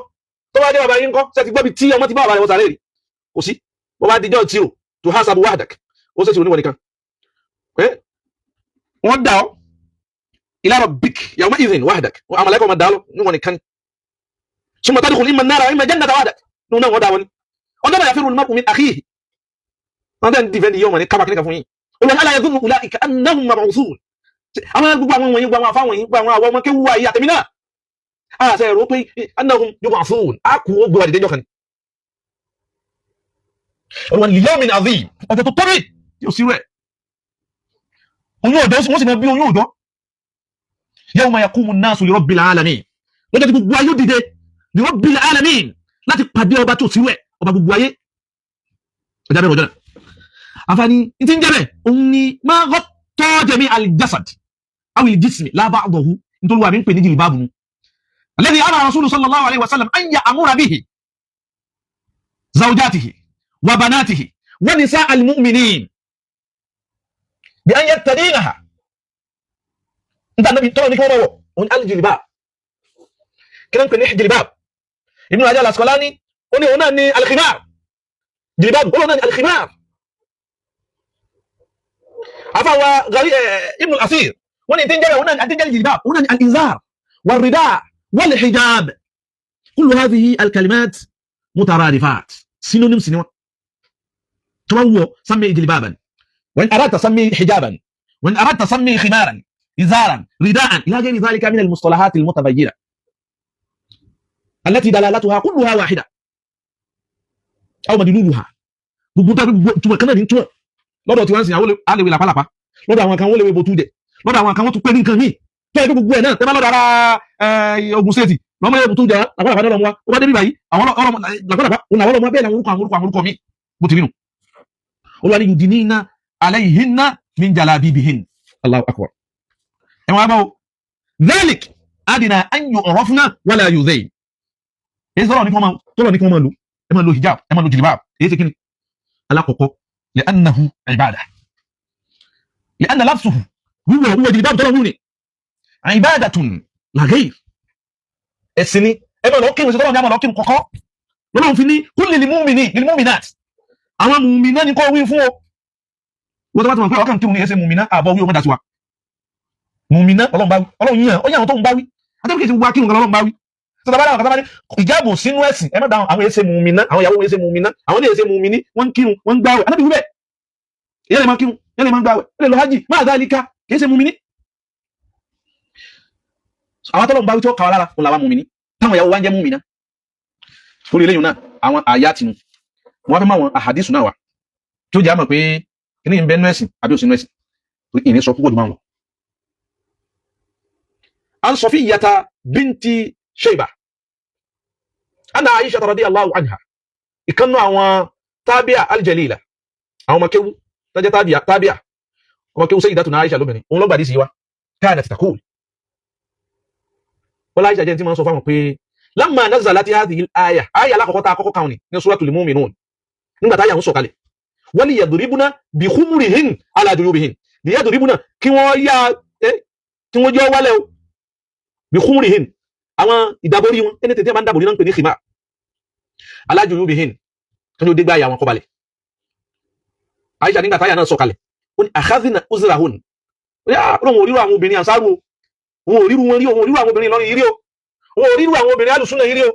tó bá jẹ́ bàbá yín kọ́, ṣe ti gbọ́ bí tí ọmọ ti bá bàbá rẹ̀ wọ́n sàré rí? Kò sí. Wọ́n bá dijọ́ tí o tó hasabu wahdak, ó ṣèṣì oníwọ̀n nìkan wọ́n dà ọ́ ila rabbik yawma idhin wahdak. Àwọn màláíkà máa dà ọ́ níwọ̀n nìkan. Summa tadkhul imma an-nara wa imma jannata wahdak. Nínú náà wọ́n dà wọ́n ni ọjọ́ náà yafiru al-mar'u min akhihi. Wọ́n tẹ́ ń defend yìí, ọmọ ní kábà kíníkà fún yín. Olùwà ala yadhunnu ulaika annahum mab'uthun. Àwọn gbogbo àwọn wọ̀nyí, gbogbo àwọn afáwọn yìí, gbogbo àwọn ọmọ kéwú wa yìí, àtẹ̀mí náà, àṣẹ ẹ̀rọ pé annahum yub'athun, á kú, ó gbé wa dìde jọ kan ni. Olùwà li yawmin azim, ọjọ́ tó tóbi tí ó sí rẹ̀, oyún ọ̀dọ́ wọ́n sì máa bí oyún ọ̀dọ́. Yawma yaqumu an-nasu li rabbil alamin, lọ́jọ́ tí gbogbo ayé ó dìde, li rabbil alamin, láti pàdé ọba tó sí rẹ̀, ọba gbogbo ayé. Ọjà bẹ̀rẹ̀ ọjọ́ náà. Àǹfààní ní ti ń jẹ́ bẹ́ẹ̀, òun ni ma ghatta jami al-jasad aw al-jismi la ba'dahu, nítorí wà mí ń pè ní jìlìbáàbù nu, alladhi amara rasulu sallallahu alayhi wa sallam an ya'mura bihi zawjatihi wa banatihi wa nisa al-mu'minin bi an yartadinaha. Nta nabi tọ́lọ̀ ní kí wọ́n wọ̀, òun al-jilbab. Kí ló ń pè ní jilbab? Ibn Hajar al-Asqalani, ó ní òun náà ní al-khimar. Jilbab, ó náà ní al-khimar. Afáwa gari Ibn al-Asir, wọ́n ní tí ń jẹ́ òun náà, àti jẹ́ jilbab, òun náà ní al-izar wal-rida wal-hijab. Kullu hadhihi al-kalimat mutaradifat, synonyms ni wọ́n. Tó bá wù ọ́, sammi jilbaban, wa in aradta sammi hijaban, wa in aradta sammi khimaran, izaran, ridaan, ila ghayri dhalika min al-mustalahat al-mutabayyina allati dalalatuha kulluha wahida aw madluluha. Gbogbo tó túmọ̀ kan náà ní túmọ̀ lọ́dọ̀ tí wọ́n ń sìn. Àwọn àlewé làpálàpá lọ́dọ̀ àwọn kan, wọ́n lè wé botú jẹ lọ́dọ̀ àwọn kan, wọ́n tún pẹ́ ní nǹkan míì tó yẹ kó gbogbo ẹ̀ náà tẹ́ bá lọ́dọ̀ ara Ogun State lọ́mọ yẹ botú jẹ làpálàpá náà lọ́mọ wa, ó bá débi báyìí, àwọn làpálàpá òun làwọn ọlọ́mọ bẹ́ẹ̀ làwọn orúkọ, àwọn orúkọ, àwọn orúkọ míì bó ti rí nù. Olúwa ní yudinina alayhinna min jalabibihin. Allahu akbar. Ẹ̀ wọ́n á bá wo dhalik adina an yu'rafna wala yudhayn. Èyí sọ̀rọ̀ ní kí wọ́n máa tọ́lọ̀ ní kí wọ́n máa lò, ẹ máa lo hijab, ẹ máa lo jilbab. Èyí ṣe kí ni? Alákọ̀ọ́kọ́, li'annahu ibada, li'anna lafsuhu, wíwọ̀ wíwọ̀ jilbab tọ́lọ̀ wúni ibadatun la ghayr, ẹ̀sìn ni. Ẹ máa lọ kí ìwé tọ́lọ̀ ní a máa lọ kí kọ̀kọ́ lọ́lọ́run fi ní kul lil mu'minin lil mu'minat. Àwọn mùmínà ní kọ́ wí fún o. Wọ́n tó bá ti mọ̀ pé ọkàn kí òun ní ẹsẹ̀ mùmínà àbọ̀ wí, ọmọdé àtiwá mùmínà. Ọlọ́run bá wí, Ọlọ́run yíyan ó yàn àwọn tó ń bá wí. Àtẹ́bí kìí ti wá kírun kan lọ́lọ́run bá wí. Sọ̀tà bá dáhùn kàtà bá ní ìjáàbò sínú ẹ̀sìn, ẹ má dáhùn. Àwọn ẹsẹ̀ mùmínà, àwọn ìyàwó ẹsẹ̀ mùmínà, àwọn ilé ẹsẹ̀ mùmíní, wọ́n ń kírun, wọ́n ń gbáwẹ̀. Anábì wíbẹ̀, ìyẹn lè máa kírun, ìyẹn lè máa gbáwẹ̀, ìyẹn lè lọ hajj, máa dá alíká kìí ṣe mùmíní. Àwọn tọ́lọ̀ ń bá wí tí ó kàwá lára òun làwọn mùmíní táwọn ìyàwó wa ń jẹ́ mùmínà. Orí eléyìí náà, àwọn àyà tinú wọn fẹ́ máa wọn àhàdísù náà wà tí ó jẹ́ àmọ̀ pé kíní ń bẹ nú ẹ̀sìn àbí òsínú ẹ̀sìn. Torí ìní sọ púpọ̀ jù máa ń lọ. An Safiyyata binti Shayba anna Aisha radiyallahu anha, ìkànnú àwọn tábíà aljalila, àwọn ọmọ kéwú tọ́jẹ́ tábíà, tábíà ọmọ kéwú Sayyidatuna Aisha lóbìnrin, òun lọ́gbàdì sí wa. Kanat taqul, wọ́n láìsà jẹ́ tí máa ń sọ fáwọn pé lamma nazalat hadhihi al-aya, aya alákọ̀ọ́kọ́ tá a kọ́kọ́ kàwọn ní suratul mu'minun, nígbà táyà ń sọ̀kalẹ̀, wọ́n ní yadribuna bi khumurihin ala juyubihin, liyadribuna, kí wọ́n yá kí wọ́n jọ wálẹ̀ o, bi khumurihin, àwọn ìdàborí wọn, ẹni tètè máa ń dàborí náà ń pè ní khimar, ala juyubihin, kí wọ́n dégbà yà wọn kọ́ balẹ̀. Aisha nígbà táyà náà sọ̀kalẹ̀, ó ní akhadhna uzrahun, ó ní àwọn òríru àwọn obìnrin ànsáru o, òun ò ríru wọn rí, òun ò ríru àwọn obìnrin Ìlọrin yìí rí o, òun ò ríru àwọn obìnrin alùsùnà yìí rí o.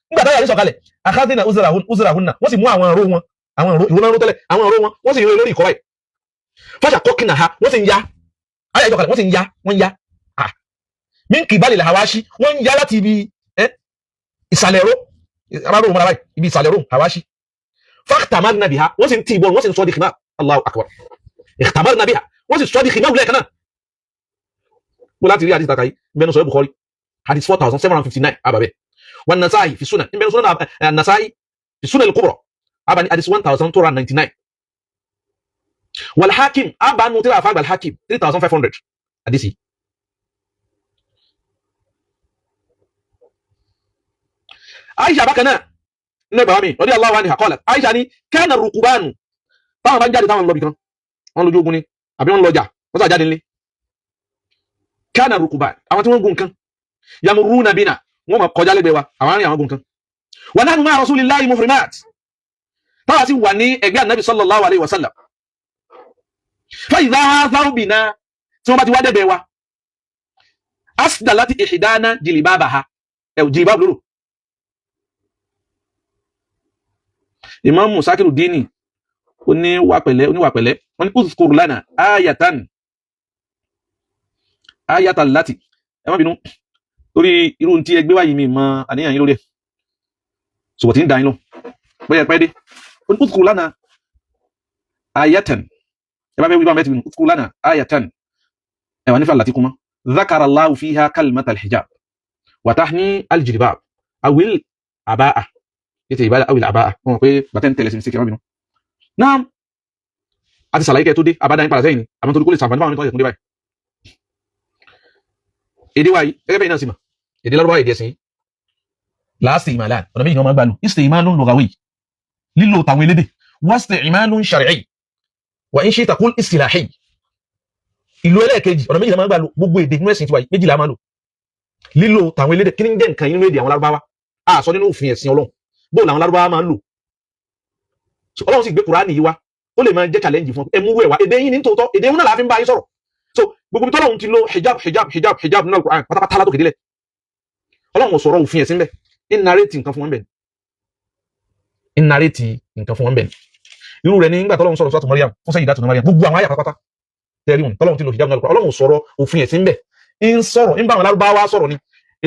Nígbà táyà ní sọ̀kalẹ̀, akhadhna uzrahunna, wọ́n sì mú àwọn ìró wọn, àwọn ìró, ìró náà ró tẹ́lẹ̀, àwọn ìró wọn, wọ́n sì rí lórí ìkọ́ báyìí. Fàṣà kọ́kínà ha, wọ́n sì ń ya ayé ìjọkalẹ̀, wọ́n sì ń ya, wọ́n ń ya ah min qibali hawashi, wọ́n ń ya láti ibi ìsàlẹ̀ ẹ̀rọ aráàlú mọ́ra báyìí, ibi ìsàlẹ̀ ẹ̀rọ hawashi. Fakhtamarna biha, wọ́n sì ń tì ìbọn, wọ́n sì ń sọ di khimar. Allahu akbar. Ikhtamarna biha, wọ́n sì sọ di khimar lẹ́ẹ̀kan náà. Mo láti rí hadith kàkà yìí bẹnu sọ Bukhari, hadith 4759 ababẹ wọn, Nasa'i fi sunan, bẹnu sunan Nasa'i fi sunan al-kubra, abani hadith 1299, wal Hakim, abanu tírà àfàgbà al Hakim, 3500 hadith yìí. Aisha bákan náà nínú ẹgbàá mi radiyallahu anha qalat, Aisha ní kana rukubanu, táwọn bá ń jáde, táwọn ń lọ bìkan, wọn lójú ogun ni àbí wọn lọjà, wọn sà jáde nílé, kana rukuban, àwọn tí wọ́n gun nǹkan, yamuruna bina, wọ́n máa kọjá lẹ́gbẹ̀ẹ́ wa, àwọn arìnrìn àwọn gun nǹkan, wa nahnu ma'a rasulillahi muhrimat, táwa sì wà ní ẹgbẹ́ ànábì sallallahu alayhi wa sallam, fa idha hathaw bina, tí wọ́n bá ti wá dẹ́gbẹ̀ẹ́ wa, asdalati ihdana jilibabaha, ẹ̀ jilibab lóru. Imam Sakiru Dini oníwà pẹ̀lẹ́, oníwà pẹ̀lẹ́, wọ́n ní uzkur lana ayatan, ayatan láti, ẹ má bínú torí irú tí ẹgbẹ́ wáyé mi mọ àníyàn yín lórí ẹ̀, ṣùgbọ́n tí ń da yín lọ bóyá ẹ pẹ́ dé. Ó ní uzkur lana ayatan, ẹ bá fẹ́ wí bá mẹ́tì bínú, uzkur lana ayatan, ẹ wà nífà láti kúmọ́, dhakara Allahu fiha kalimata al-hijab wa tahni al-jilbab awil abaa, ètò ìbára awil abaa, wọn mọ̀ pé bàtẹ́ ń tẹ̀lé sí mi sí kí ẹ má bínú. Náà a ti sàlàyé kẹ́ tó dé abáda yín padà sẹ́yìn ni, àmọ́ torí kó lè sàǹfààní fáwọn onítọ́jú ẹ̀kún dé báyìí. Èdè wa yìí, gẹ́gẹ́ bẹ́ẹ̀ náà sì mà, èdè Lárúbáwá, èdè ẹ̀sìn yìí, láàsì ìmàlà ọ̀nà méjì ni wọ́n máa ń gbà lò: isti'malun lughawi, lílo tàwọn elédè, wa isti'malun shar'i, wa in shi'ta qul istilahi, ìlò ẹlẹ́ẹ̀kejì. Ọ̀nà méjì la máa ń gbà lò gbogbo èdè nínú ẹ̀sìn tiwa yìí, méjì la máa lò: lílo tàwọn elédè, kí ni ń jẹ́ nǹkan nínú èdè àwọn Lárúbáwá, a sọ nínú òfin ẹ̀sìn Ọlọ́run bóò làwọn Lárúbáwá máa ń lò. So Ọlọ́run sì gbé Kùránì yìí wá, ó lè máa jẹ́ challenge fún ẹ, mú wẹ̀ wá èdè yín ní tòótọ́, èdè yín náà la fi ń bá yín sọ̀rọ̀. So gbogbo ibi tọ́lọ́run ti lo hijab, hijab, hijab, hijab nínú Al-Qur'an pátápátá látòkè délẹ̀, Ọlọ́run ò sọ̀rọ̀ òfin ẹ̀sìn bẹ́ẹ̀, ń narrate nǹkan fún wọn bẹ́ẹ̀, ń narrate nǹkan fún wọn bẹ́ẹ̀. Irú rẹ̀ ní nígbà tọ́lọ́run sọ̀rọ̀ sọ́tù Maryam fún Sayyidatuna Maryam, gbogbo àwọn àyà pátápátá tẹ́rí wọn tọ́lọ́run ti lo hijab nínú Al-Qur'an, Ọlọ́run ò sọ̀rọ̀ òfin ẹ̀sìn bẹ́ẹ̀, ń sọ̀rọ̀, ń bá wọn Lárúbáwá sọ̀rọ̀ ni,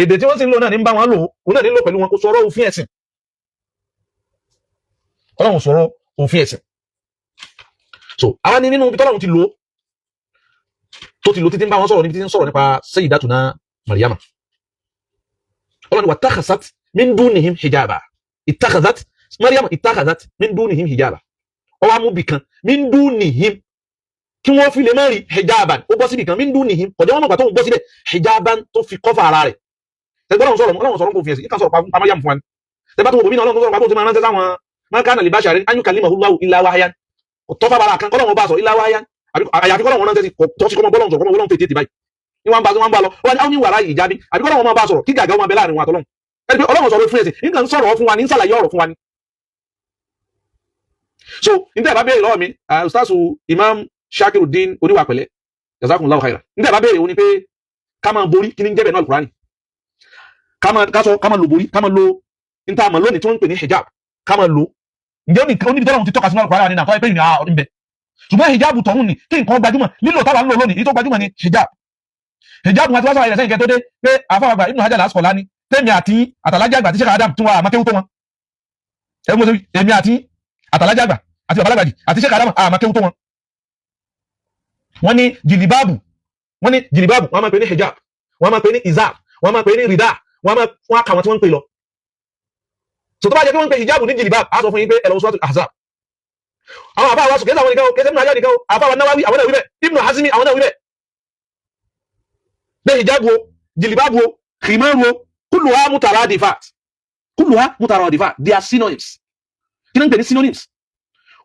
èdè tí wọ́n sì ń lò náà ní ń bá wọn lò, òun náà ní lò pẹ̀lú wọn, kò sọ̀rọ̀ òfin ẹ̀sìn. Ọlọ́run sọ̀rọ̀ òfin ẹ̀sìn. So àwa ní nínú ibi tọ́lọ́run ti lò tó ti lò títí ń bá wọn sọ̀rọ̀ níbi tí ń sọ̀rọ̀ nípa Sayyidatuna Maryama, Ọlọ́run wattakhazat min dunihim hijaba, ittakhazat Maryama, ittakhazat min dunihim hijaba, ọwọ́ amúbìkan min dunihim, kí wọ́n fi lè má rí hijaban, ó bọ́ síbi kan, min dunihim, kọjá wọn mọ̀gbà tó ń bọ́ síbẹ̀, hijaban, tó fi kọ́fà ara rẹ̀. Tẹgbọ́n Ọlọ́run sọ̀rọ̀, Ọlọ́run sọ̀rọ̀ kò fi ẹ̀sìn ìkan sọ̀rọ̀ pa Maryam fún wa ni. Tẹ́bá tó wò mí náà, Ọlọ́run sọ̀rọ̀ pa bó ti máa ránṣẹ́ sáwọn, ma kana li basharin an yukallimahu Allahu illa wahyan, kò tọ́ fábàrà kan kọ́lọ́run bá sọ illa wahyan, àyàfi kọ́lọ́run ránṣẹ́ sí, kò tọ́ sí kọ́mọ bọ́lọ́run sọ̀rọ̀, kọ́mọ bọ́lọ́run tètè báyìí ní wọ́n bá wọ́n bá lọ wọ́n ní àwọn wàrà ìjábí, àbí kọ́lọ́run máa bá sọ̀rọ̀ kí gàgà wọn bẹ láàrin wọn àtọ́lọ́run. Ẹni pé Ọlọ́run sọ̀rọ̀ fún ẹ̀sìn nǹkan sọ̀rọ̀ fún wa ní ń sàlàyé ọ̀rọ̀ fún wa ni. So níta ìbá béèrè lọ́wọ́ mi, ustazu Imam Shakiruddin oníwà pẹ̀lẹ́, jazakumullahu khairan, níta ìbá béèrè òun ni pé ká máa borí, kí ni ń jẹ́ bẹ́ẹ̀ náà Al-Qur'ani, ká máa ká sọ, ká máa lo borí, ká máa lo níta àmọ́ lónìí tí wọ́n ń pè ní hijab, ká máa lo. Ǹjẹ́ ó níbi tọ́lọ́run ti tọ́ka sínú Al-Qur'ani nínú àtọ́ ẹgbẹ́ ìrìn àwọn ìbẹ̀, ṣùgbọ́n hijab tọ̀hún ni kí nǹkan gbajúmọ̀, lílò táwa ń lò lónìí, èyí tó gbajúmọ̀ ni hijab. Hijab wọn ti wá sọ̀rọ̀ ìrẹsẹ̀ nǹkan tó dé pé àfọwọ́gbà Ibn Hajar al-Asqalani, tèmi àti àtàlájà àgbà àti Sheikh Adam tún wà àmọ́ kéwú tó wọn. Ẹ mọ̀ sẹ́bi èmi àti àtàlájà àgbà àti babalágbàjì àti Sheikh Adam àmọ́ kéwú tó wọn. Wọ́n ní jìlìbáàbù, wọ́n ní jìlìbáàbù, wọ́n máa pè ní hijab, wọ́n máa pè ní izar, wọ́n máa pè ní rida, wọ́n máa wọ́n á kà wọ́n tí wọ́n ń pè lọ. So tó bá jẹ́ pé wọ́n ń pè hijab ní jìlìbáàbù, á sọ fún yín pé ẹ lọ wo Suratul Ahzab. Àwọn àbá wa sọ kẹsàn àwọn nìkan o, kẹsàn Ibn Hajar nìkan o, àbá wa Nawawi àwọn náà wí bẹ́ẹ̀, Ibn Hazmi àwọn náà wí bẹ́ẹ̀. Bẹ́ẹ̀ hijab o, jìlìbáàbù o, khimaru o, kulluha mutaradifat, kulluha mutaradifat, they are synonyms. Kí ló ń pè ní synonyms?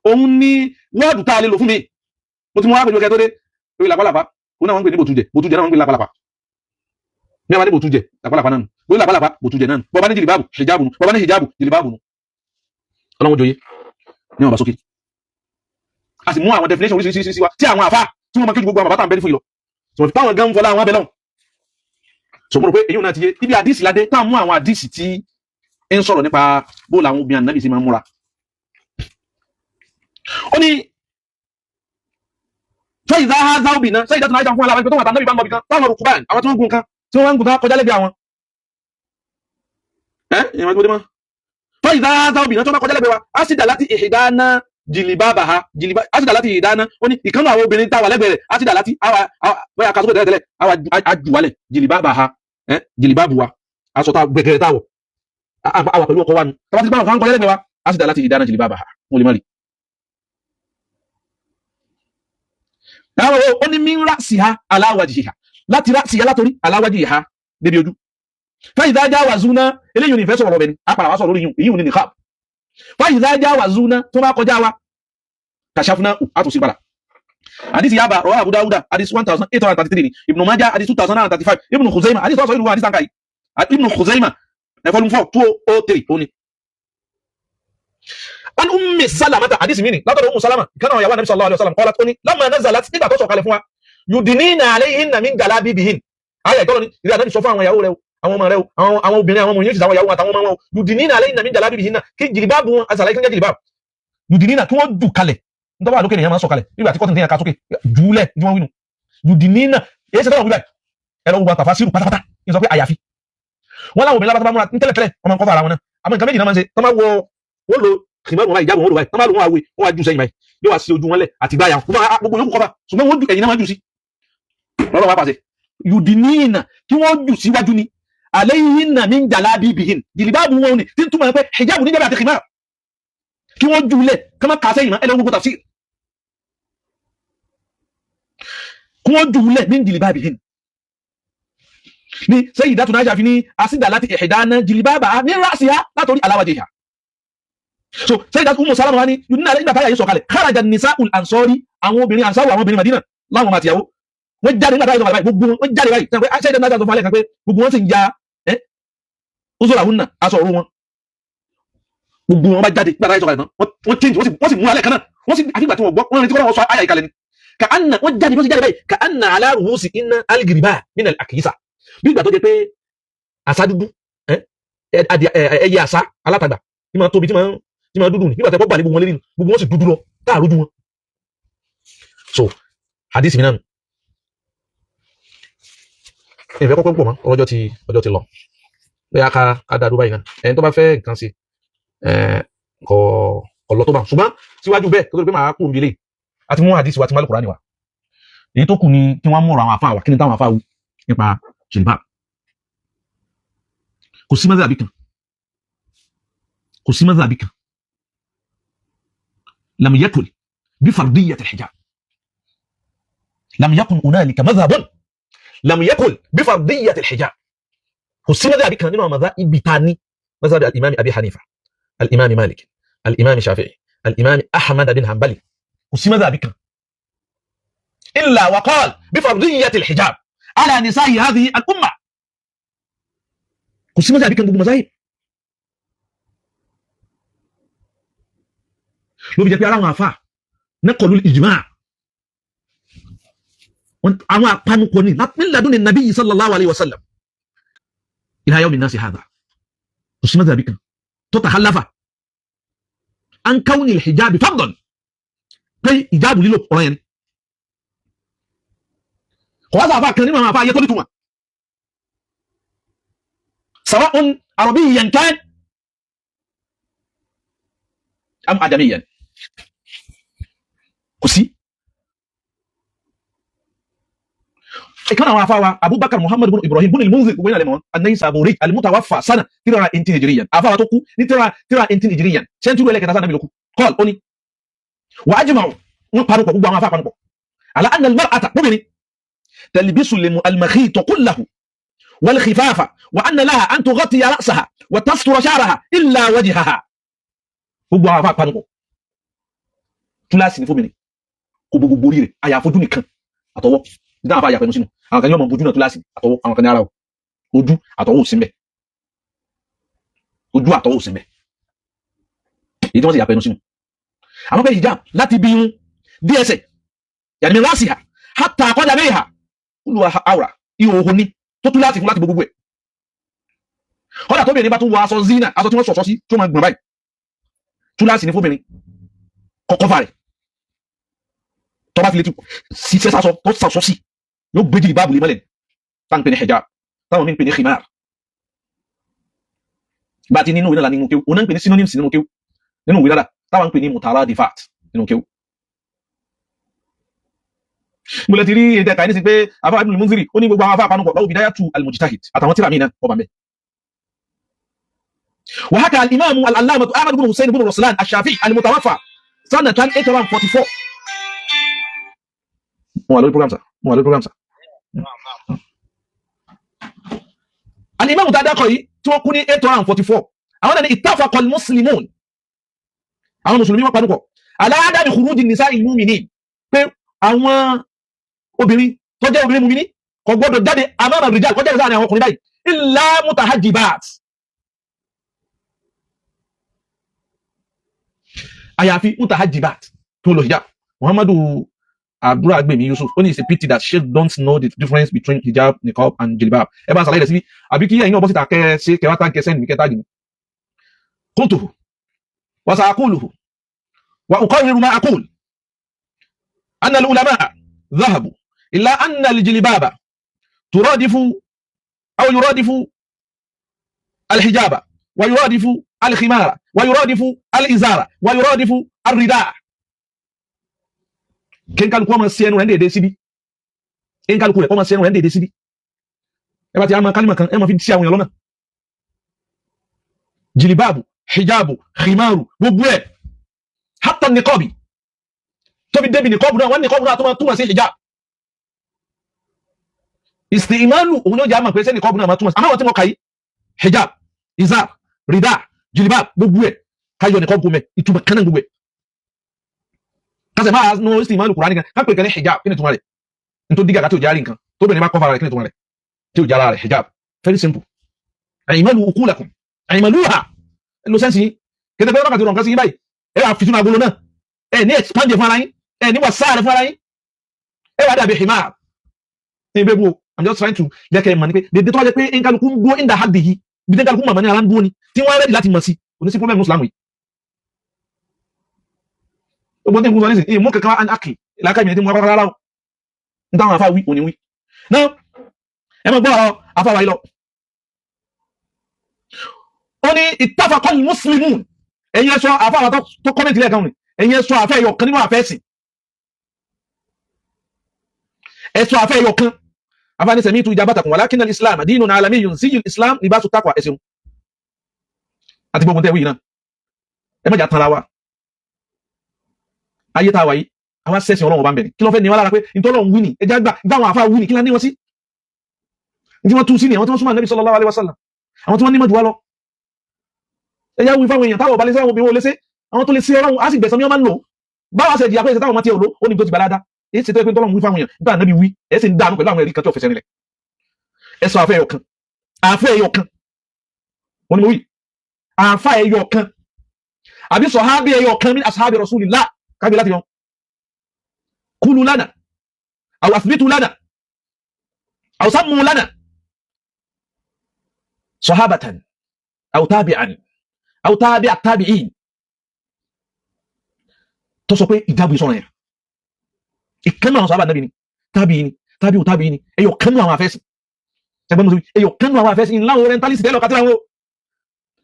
Òun ni word tá a lè lò fún mi. Mo ti mú wá pẹ̀lú ọkẹ tó dé lórí làpálàpá, òun náà wọ́n ń pè ní bòtújẹ, bòtújẹ náà wọ́n ń pè ní làpálàpá. Bí wọ́n bá ní bòtújẹ, làpálàpá náà nù, bó ní làpálàpá, bòtújẹ náà nù, bọ́ bá ní jìlìbáàbù, hijabu nù, bọ́ bá ní hijabu, jìlìbáàbù nù. Ọlọ́run joyè ní wọn bá sókè. A sì mú àwọn definition oríṣiríṣi wa tí àwọn àfa tí wọ́n máa kéjú gbogbo àwọn bàbá tá à ń bẹ́ ní fún yìí lọ sọ táwọn gan ń fọlá àwọn abẹ lọ́hùn. Sọ mo rò pé èyí náà ti yé. Ibi àdìsí ládé táwọn mú àwọn àdìsí tí ń sọ̀rọ̀ nípa bó làwọn obìnrin ànábì sí máa ń múra. Ó ní fẹ́yìí ha záwùbì náà sẹ́yìn dátúnà àìsàn fún aláwọ̀ tó wà tàbí bá ń bọ̀ bìkan táwọn rùkú báyìí, àwọn tí wọ́n gun kan tí wọ́n ń gun tán kọjá lẹ́gbẹ̀ẹ́ àwọn. Ẹ́ ìyẹn tó dé mọ́. Fẹ́yìí ha záwùbì náà tí wọ́n bá kọjá lẹ́gbẹ̀ẹ́ wa, á sì dà láti ìhìdáná jìlìbábà ha jìlìbá, á sì dà láti ìhìdáná. Ó ní ìkànnì àwọn obìnrin táwà lẹ́gbẹ̀ẹ́ rẹ̀, á sì dà láti àwà bóyá kásókè tẹ́lẹ̀ tẹ́lẹ̀ àwà àjùwálẹ̀ jìlìbábà ha jìlìbábù wa, aṣọ tá gbẹgẹrẹ táwọ̀ àwà pẹ̀lú ọkọ wa nu tàbá ti bá wọn kan kọjá lẹ́gbẹ̀ẹ́ wa, á sì dà láti ìhìdáná jìlìbábà ha, wọn lè má rí. Ó ní min ra'siha ala wajhiha, láti ra'siha látòrí, ala wajhiha débi ojú. Fa idha jawazuna, eléyìí ní ìfẹ́ sọ̀rọ̀ ọbẹ̀ ni a padà wá sọ̀rọ̀ lórí yìí, èyí ní niqab. Fa idha jawazuna, tó bá kọjá wa, kashafna, àtúnṣe padà. Hadith yaba rawa Abu Dawuda hadith 1833 ni, Ibn Majah hadith 2935, Ibn Khuzaimah hadith sọ̀rọ̀ ìlú hadith tankai Ibn Khuzaimah volume 4 2003 ó ní. An Ummi Salamata, hadith mi ni látọ̀dọ̀ Ummu Salama ìkànnà ìyàwó Ànábì sallallahu alaihi wasallam, qalat, ó ní lamma nazalat, nígbà tó sọ̀kalẹ̀ fún wa, yudinina alayhinna min jalabibihin, ayé ìtọ́lọ́ ni ìrìn Ànábì sọ fún àwọn ìyàwó rẹ̀ o, àwọn ọmọ rẹ̀ o, àwọn obìnrin, àwọn ọmọ yóò sì àwọn ìyàwó àtàwọn ọmọ wọn o, yudinina alayhinna min jalabibihinna, kí jìlìbáàbù wọn àṣàlàyé kí ń jẹ́ jìlìbáàbù, yudinina kí wọ́n jù kalẹ̀, nítorí wà lókè nìyẹn máa ń sọ̀kalẹ̀ nígbà tí kọ́tìn tẹ̀yàn ká sókè jùlẹ̀ ní wọ́n wínú yudinina èyí ṣe tọ́lọ̀ wíwáyì ẹ̀rọ gbogbo àtàfà sírù pátápátá ní sọ pé àyàfi wọn láwọn obìnrin lábàtà bá múra ní tẹ́lẹ̀tẹ́lẹ̀, wọn máa ń kọ́fà ara wọn náà. Àmọ́ nǹkan méjì náà máa ń ṣe tọ́ máa wọ, wọ́n lo kìmọ́rù wọn báyìí, ìjábọ̀ wọn lò báyìí, tọ́ máa lò wọn àwẹ̀, wọn wá jù sẹ́yìn báyìí, yóò wá sí ojú wọn lẹ̀ àti gbáyà gbogbo yòókù kọ́fà, ṣùgbọ́n wọ́n ju ẹ̀yìn náà máa jù sí lọ́rọ̀ wá pàṣẹ yudinina kí wọ́n jù síwájú ni alayhinna min jalabibihin, jìlìbáàbù wọn ni tí ń túmọ̀ pé hijabu níjàbẹ̀ àti khimar, kí wọ́n jù lẹ̀ kí wọ́n kà sẹ́yìn mọ́ ẹlẹ́wọ̀n gbogbo tafsir, kí wọ́n jù lẹ̀ min jilibabihin ní Sayyidatuna Aisha fi ní asídà láti ihdana jìlìbáàbà ní ra'siha látòrí ala wajhiha. So Sayyidatuna Ummu Salama wá ní yudinina nígbà táyà yìí sọ̀kalẹ̀, kharaja nisa'ul ansori, àwọn obìnrin ansaru, àwọn obìnrin Madina láwọn ọmọ àtìyàwó wọ́n jáde nígbà táyà sọ̀kalẹ̀ báyìí, gbogbo wọn jáde báyìí. Sayyidatuna Aisha sọ fún alẹ́ kan pé gbogbo wọn sì ń ja uzurahunna, aṣọ òru wọn, gbogbo wọn bá jáde nígbà táyà sọ̀kalẹ̀ tán, wọ́n change, wọ́n sì múra lẹ́ẹ̀kan náà, wọ́n sì àfìgbà tí wọ́n gbọ́ wọ́n retí kọ́ wọn sọ àyà ìkàlẹ̀ ni ka anna wọ́n jáde, bí wọ́n sì jáde báyìí, ka anna ala ruhusi inna algiriba min al-akisa, bí ìgbà tó jẹ pé àṣà dúdú, ẹyẹ àṣà alátagbà tí máa tóbi, tí máa dúdú ni, nígbà tí wọ́n gbà ní gbogbo wọn lérí, gbogbo wọn sì dúdú lọ táàrú ju wọn. So hadith mi náà ìfẹ́ kọ́kọ́ pọ̀ mọ́, ọjọ́ ti lọ, bóyá ká dá dúró báyìí náà. Ẹni tó bá fẹ́ nǹkan sí kọ̀ lọ tó bá, ṣùgbọ́n síwájú bẹ́ẹ̀ tó tó pé màá kú òǹbí lè àti mú hadith wa ti má Al-Qur'ani wa, èyí tó kù ni kí wọ́n mú ọ̀rọ̀ àwọn àfáà wa, kí ni táwọn àfáà wí nípa jilbab. Kò sí madhhabi kan, kò sí madhhabi kan lam yakul bi fardiyyati al-hijab, lam yakun hunalika madhhabun lam yakul bi fardiyyati al-hijab. Kò sí madhhabi kan nínú àwọn madhhabi ta ní madhhabi al-imam Abi Hanifa, al-imam Malik, al-imam Shafi'i, al-imam Ahmad bin Hanbali, kò sí madhhabi kan illa wa qala bi fardiyyati al-hijab ala nisa'i hadhihi al-umma. Kò sí madhhabi kan, gbogbo mazahib ló fi jẹ́ pé ara àwọn àfà naqalu al-ijma', àwọn apanukọ ní min laduni nabiyyi sallallahu alayhi wa sallam ila yawmi nasi hadha. Kò sí madhhabi kan tó takhallafa an kawni al-hijabi fardan, pé ìjáàbù lílò ọ̀rọ̀ yẹn ni. Kò wá sáfà kan nínú àwọn àfà ayé tó nítumọ̀, sawa'un arabiyyan kan am ajamiyyan, kò sí. Ìkan àwọn afáwa Abubakar Muhammad bin Ibrahim bin al-Munzir, gbogbo ìlànà wọn, an-Naysaburi al-mutawaffa sana 318 hijriyan, afáwa tó kú ní 318 hijriyan, century ẹlẹ́kẹta sáà nàbí lókù kọ́ọ̀l. Ó ní wa ajma'u, wọn parupọ̀, gbogbo àwọn afá parupọ̀ ala anna al-mar'ata, bóbìnrin, talbisu al-makhita kullahu wal-khifafa wa anna laha an tughatiya ra'saha wa tastura sha'raha illa wajhaha. Gbogbo àwọn afá parupọ̀, túláàsì ní fóbìnrin kò gbogbo orí rẹ̀, àyàfojú nìkan àtọwọ́. Dídá àfa àyàfẹnu sínú àwọn kan ní ọmọ ojú náà túláàsì àtọwọ́, àwọn kan ní ara o, ojú àtọwọ́ ò sí mbẹ, ojú àtọwọ́ ò sí mbẹ, èyí tí wọ́n sì yàfẹnu sínú. Àwọn pé hijab láti bí irun dí ẹsẹ̀, yàrá mi rasiha hatta qadamayha kullu awra, ìhòòhò ni tó túláàsì fún láti gbogbo ẹ̀. Kọ́dà tóbìnrin bá tún wọ aṣọ zina, aṣọ tí wọ́n sọ̀sọ́ sí tó máa gbọ̀n báyìí, túláàsì ní fóbìnrin kọ́kọ́ fà rẹ̀. Tọ́ba fi lè tu ṣiṣẹ́ sásọ tó sàṣọ sí, yóò gbé jìlì báàbù lè mọ́lẹ̀, táwọn ń pè ní hijab, táwọn mí ń pè ní khimar. Bá a ti nínú ìwé náà nínú kéwú, òun náà ń pè ní synonyms nínú kéwú, nínú ìwé dáadáa, táwọn ń pè ní mutaradifat nínú kéwú. Mo lè ti rí èdè kàí ní sí pé afá Ibn al-Munziri ó ní gbogbo àwọn afá àpanupọ̀ báwo Bidayatu al-Mujtahid àtàwọn tíra míì náà ọba mẹ́. وحكى الإمام العلامة أحمد بن حسين بن رسلان الشافعي المتوفى سنة 844. Mo wà lórí program sir, mo wà lórí program sir. Al-Imam tá a dákọ̀ yìí tí wọ́n kú ní 844, àwọn náà ní ittafaqa al-muslimun, àwọn mùsùlùmí wọn panupọ̀ ala adami khuruji nisa'i al-mu'minin, pé àwọn obìnrin tó jẹ́ obìnrin mùmíní kò gbọ́dọ̀ jáde amama rijal, kò jáde sáà ní àwọn ọkùnrin báyìí, illa mutahajjibat, àyàfi mutahajjibat tó lò hijab. Muhammadu Abdulragbemi Yusuf ó ní it's a pity that sheikh don't know the difference between hijab, niqab and jilbab. Ẹ bá ń ṣàlàyé rẹ̀ síbí, àbí kí ẹ̀yin náà bọ́ síta kẹ́ ṣe kẹwàá tá kẹsẹ́ nìkẹ́ tágì ni. Qultuhu wa sa'aquluhu wa uqarriru ma aqul anna al-ulama dhahabu ila anna al-jilbaba turadifu aw yuradifu al-hijaba wa yuradifu al-khimara wa yuradifu al-izara wa yuradifu ar-ridaa. Kí n kálukú ọmọ sí ẹnu rẹ̀ ń dèdè síbí, kí n kálukú rẹ̀ ọmọ sí ẹnu rẹ̀ ń dèdè síbí. Ẹ bá ti àmọ́ kálímọ̀ kan, ẹ máa fi sí àwọn èèyàn lọ́nà. Jìlìbáàbù, hijabu, khimaru, gbogbo ẹ̀, hatta nìkọ́bì, tóbi débi nìkọ́bù náà, wọ́n nìkọ́bù náà tó máa túmọ̀ sí hijab. Ìsìnmáàlù òun yóò jẹ́ àmọ̀ pé sẹ́ nìkọ́bù náà máa túmọ̀ sí àmọ́ àwọn tí mo kà yìí: hijab, izar, rida, jìlìbáàbù, gbogbo ẹ̀, káyọ̀ nìkọ́bù mẹ́, ìtumọ̀ kan náà gbogbo ẹ̀. Kásẹ̀ máa nù ìsìnmáàlù Kùránì kan ká pè kan ní hijab, kí ni ìtumọ̀ rẹ̀? Nítorí dígà tí ò járí nǹkan tóbìnrin bá kọ́ fara rẹ̀, kí ni ìtumọ̀ rẹ̀ tí ò jára rẹ̀? Hijab, very simple. I'malu uqulakum, i'maluha, ẹ lo sense yín. Kété pé wákàtí rọ̀ nǹkan sí yín báyìí, ẹ wà fìtúnú agolo náà, ẹ ní expand fún ara yín, ẹ ní wà sáà fún ara yín, ẹ wà dàbí himar ní ibẹ̀ bú o. I'm just trying to jẹ́ kẹ́ ẹ mọ̀ ní pé dédé tó wá jẹ́ pé nkálukú ń dúró inda haddihi, bí tí nkálukú mọ̀mọ́ ní ara ń dúró ni tí wọ́n ready láti mọ̀ sí, kò ní sí problem Muslim yìí. Gbogbo tí n kún sọ nísìnyí, mú kankan wá ákì ìlàkà ìmìnira tí mo rárá rárá o, n táwọn afá wí òní wí náà. Ẹ máa gbọ́ ọ̀rọ̀ afá wa yìí lọ. Ó ní ittafaqa al-muslimun. Ẹ̀yin ẹ̀sọ́ afá wa tó comment lẹ́ẹ̀kan ni, ẹ̀yin ẹ̀sọ́ afẹ́ ẹ̀yọ̀ kan nínú àfẹ́ ẹ̀sìn, ẹ̀sọ́ afẹ́ ẹ̀yọ̀ kan. Afáàní sami'tu ijabatakum walakinna al-islam dinun alamiyyun ziyul islam libasu taqwa. Ẹ̀sìn àti gbogbo tẹ́ wí náà, ẹ má jà tanra wa. Ayé tá a wà yìí, àwọn sẹ́sìn Ọlọ́run bá ń bẹ̀rẹ̀, kí ló fẹ́ ní wọn lára pé ìtọ́lọ́run wí ni ẹja gbà gbà, àwọn àfa wí ni, kí lá ní wọn sí ní tí wọ́n tú sí ni, àwọn tí wọ́n súnmọ́ Ànábì sallallahu alaihi wasallam, àwọn tí wọ́n nímọ̀ jù wá lọ. Ẹja wí fáwọn èèyàn táwọn ọba lè sẹ́wọ̀n, obìnrin ò lè ṣe, àwọn tó lè ṣe Ọlọ́run á sì gbẹ̀sán ní wọ́n máa ń lò. Báwa ṣe jìyà pé ìṣe táwọn ọmọ tiẹ̀ ò lò ó ní tó ti gbàládá. Èyí ṣe tó yẹ pé tọ́lọ́run wí fáwọn èèyàn nígbà Ànábì wí, ẹ sì ń dànù pẹ̀lú àwọn ẹ̀rí kan tí ò fẹsẹ̀ nílẹ̀. Ẹ sọ àfẹ́ ẹyọ kan, àfẹ́ ẹyọ kan, wọ́n ní mo wí, àfẹ́ ẹyọ kan àbí sọ̀hábì ẹyọ kan min ashabi rasulillah kábí láti yan kúlù lánà aw athbitu lánà aw sammu lánà sahabatan aw tabi'an aw tabi'a tabi'in tó sọ pé ìjábù ìsọ̀rọ̀ yẹn. Ìkànnì àwọn sọ̀hábà nàbí ni, tábìí ni, tábìí tábìí ni, ẹyọ kánú àwọn afẹ́sìn ẹgbẹ́ mùsùlùmí, ẹyọ kánú àwọn afẹ́sìn ńlá, àwọn orientalist tẹ́lọ̀ kátìrà wọn,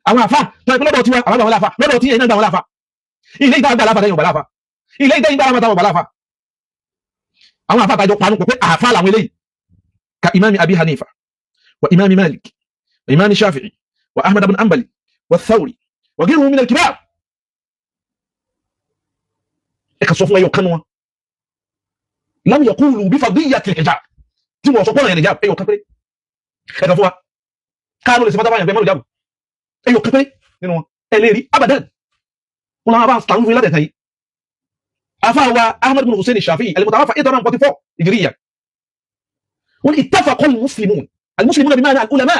àwọn àfa tó ẹgbẹ́ lọ́dọ̀ tiwa, àwọn àgbà wọn láfa, lọ́dọ̀ tí ẹ̀yin náà gbà wọn láfa, ilé ìta gbà láfa, tẹ́yìn ò gbà láfa, ilé ìta gbà láfa, táwọn gbà láfa, àwọn àfa àtàjọ panu pọ̀ pé àfa làwọn eléyìí. Ka imami Abi Hanifa wa imami Malik wa imami Shafi'i wa Ahmad ibn Hanbali wa Thawri wa ghayruhum min al-kibar. Ẹ kà sọ fún ẹyọ kan wọn lam yaqulu bi fardiyati al-hijab, tí wọ́n sọ pọ́nà yẹn hijab, ẹyọ kan péré. Ẹ kà fún wa káàánú lè ṣe fátá báyàn pé mọ́lù jáàbù, ẹyọ kan péré nínú wọn ẹ lè rí abadan. Wọn làwọn bá ń tàwọn fún yín látẹ̀ka yìí. Afáwa Ahmad bin Hussein Shafi'i al-mutawaffa 844 hijriya, wọn ittafaqa al-muslimun, al-muslimuna bi ma'na al-ulama,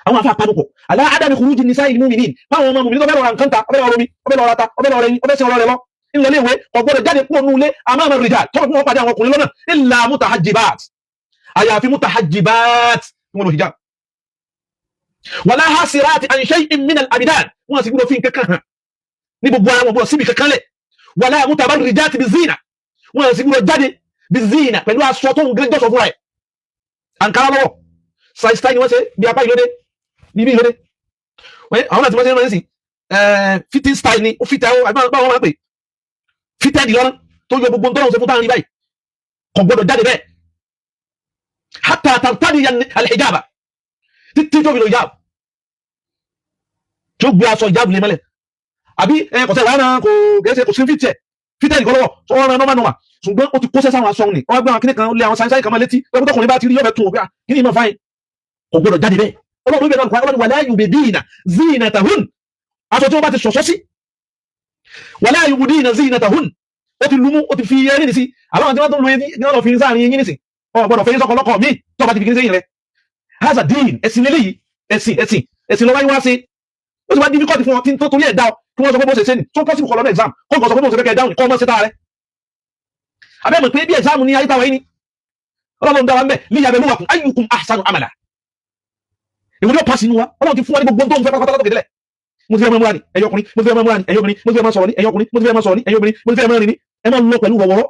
àwọn afa panupọ̀ ala adami khuruji nisa'i al-mu'minin, báwọn ọmọ mùmí tó fẹ́ lọ ra nǹkan ta, ọbẹ̀ lọ romi, ọbẹ̀ lọ rata, ọbẹ̀ lọ rẹyin, ọbẹ̀ sí ọ̀rọ̀ rẹ lọ ńlọlé ìwé, kò gbọ́dọ̀ jáde kúrò nínú ilé amama rijal, tọ́lọ̀ fún wọn pàdé àwọn ọkùnrin lọ́nà, illa mutahajjibat, àyàfi mutahajjibat wọn lò hijab, wala hasirati an shay'in min al-abidan, wọn sì gbọ́dọ̀ fi nǹkan kan hàn ní gbogbo ara wọn, gbọ́dọ̀ síbi kankan lẹ̀, wala mutabarrijati bizina, wọn sì gbọ́dọ̀ jáde bizina pẹ̀lú aṣọ tó ń gé jọ́sọ̀ fúnra ẹ̀, àǹkárá lọ́wọ́ size ni wọ́n ṣe bí apá ìlódé bíbí ìlódé àwọn láti wọ́n ṣe ń rán sí fitting style ni ó fit ẹ̀ báwọn máa ń pè fitted lọ́nà tó yọ gbogbo tọ́lọ́run ṣe fún táwọn rí báyìí, kò gbọ́dọ̀ jáde bẹ́ẹ̀ hatta tartadiya al-hijaba, títí tó fi lọ hijab, tí ó gbé aṣọ hijab lé mọ́lẹ̀, àbí kọ̀sẹ̀ wàhálà kò kìí ṣe kò sí fit ẹ̀ fitted kọ́ lọ́wọ́ sọ wọn rán normal normal, ṣùgbọ́n ó ti kó sẹ́sẹ́ àwọn aṣọ ni wọ́n gbé àwọn kíní kan lé àwọn sáyẹ́nsì kan máa létí pé tọkùnrin bá ti rí yọ̀bẹ tún òkè kí ni ìmọ̀ fáyín, kò gbọ́dọ̀ jáde bẹ́ẹ̀. Ọlọ́run ibẹ̀ náà ọlọ́run wala yubdina zinatahun, aṣọ tí wọ́n bá ti ṣọ̀ṣọ́ sí, wala yubdina zinatahun, ó ti lumú, ó ti fi ẹrí nìsí àwọn tí wọ́n tó ń lo eyín ní wọ́n lọ fi sáàrin eyín nìsí, ọ gbọ́dọ̀ fẹ́ sọ́kọ lọ́kọ̀ míì tó bá ti fi kí ní sẹ́yìn rẹ̀. Haza dín ẹ̀sìn lélẹ́yìí, ẹ̀sìn ẹ̀sìn ẹ̀sìn lọ́wọ́ wá sí. Ó ti wá difficult fún wọn tí tó torí ẹ̀ dá ọ kí wọ́n sọ pé bó ṣe ṣe ni tó possible kọ́ lọ́nà exam kó nǹkan sọ pé bó ṣe fẹ́ kẹ́ dáhùn kọ́ ọmọ ṣe tá rẹ̀ abẹ́ mọ̀ pé bí exam ní ayé táwa yìí ni Ọlọ́run dá wa ń bẹ̀ liyabluwakum ayyukum ahsanu amala, ìwọ ni ó pass inú wa. Ọlọ́run ti fún wa ní gbogbo tó ń fẹ́ pátápátá látòkè délẹ̀. Mo ti fẹ́ máa múra ní ẹ̀yọ́ ọkùnrin, mo ti fẹ́ máa múra ní ẹ̀yọ́ obìnrin, mo ti fẹ́ máa sọ̀rọ̀ ní ẹ̀yọ́ ọkùnrin, mo ti fẹ́ máa sọ̀rọ̀ ní ẹ̀yọ́ obìnrin, mo ti fẹ́ máa rìn ní ẹ máa lọ pẹ̀lú wọ̀wọ́rọ́.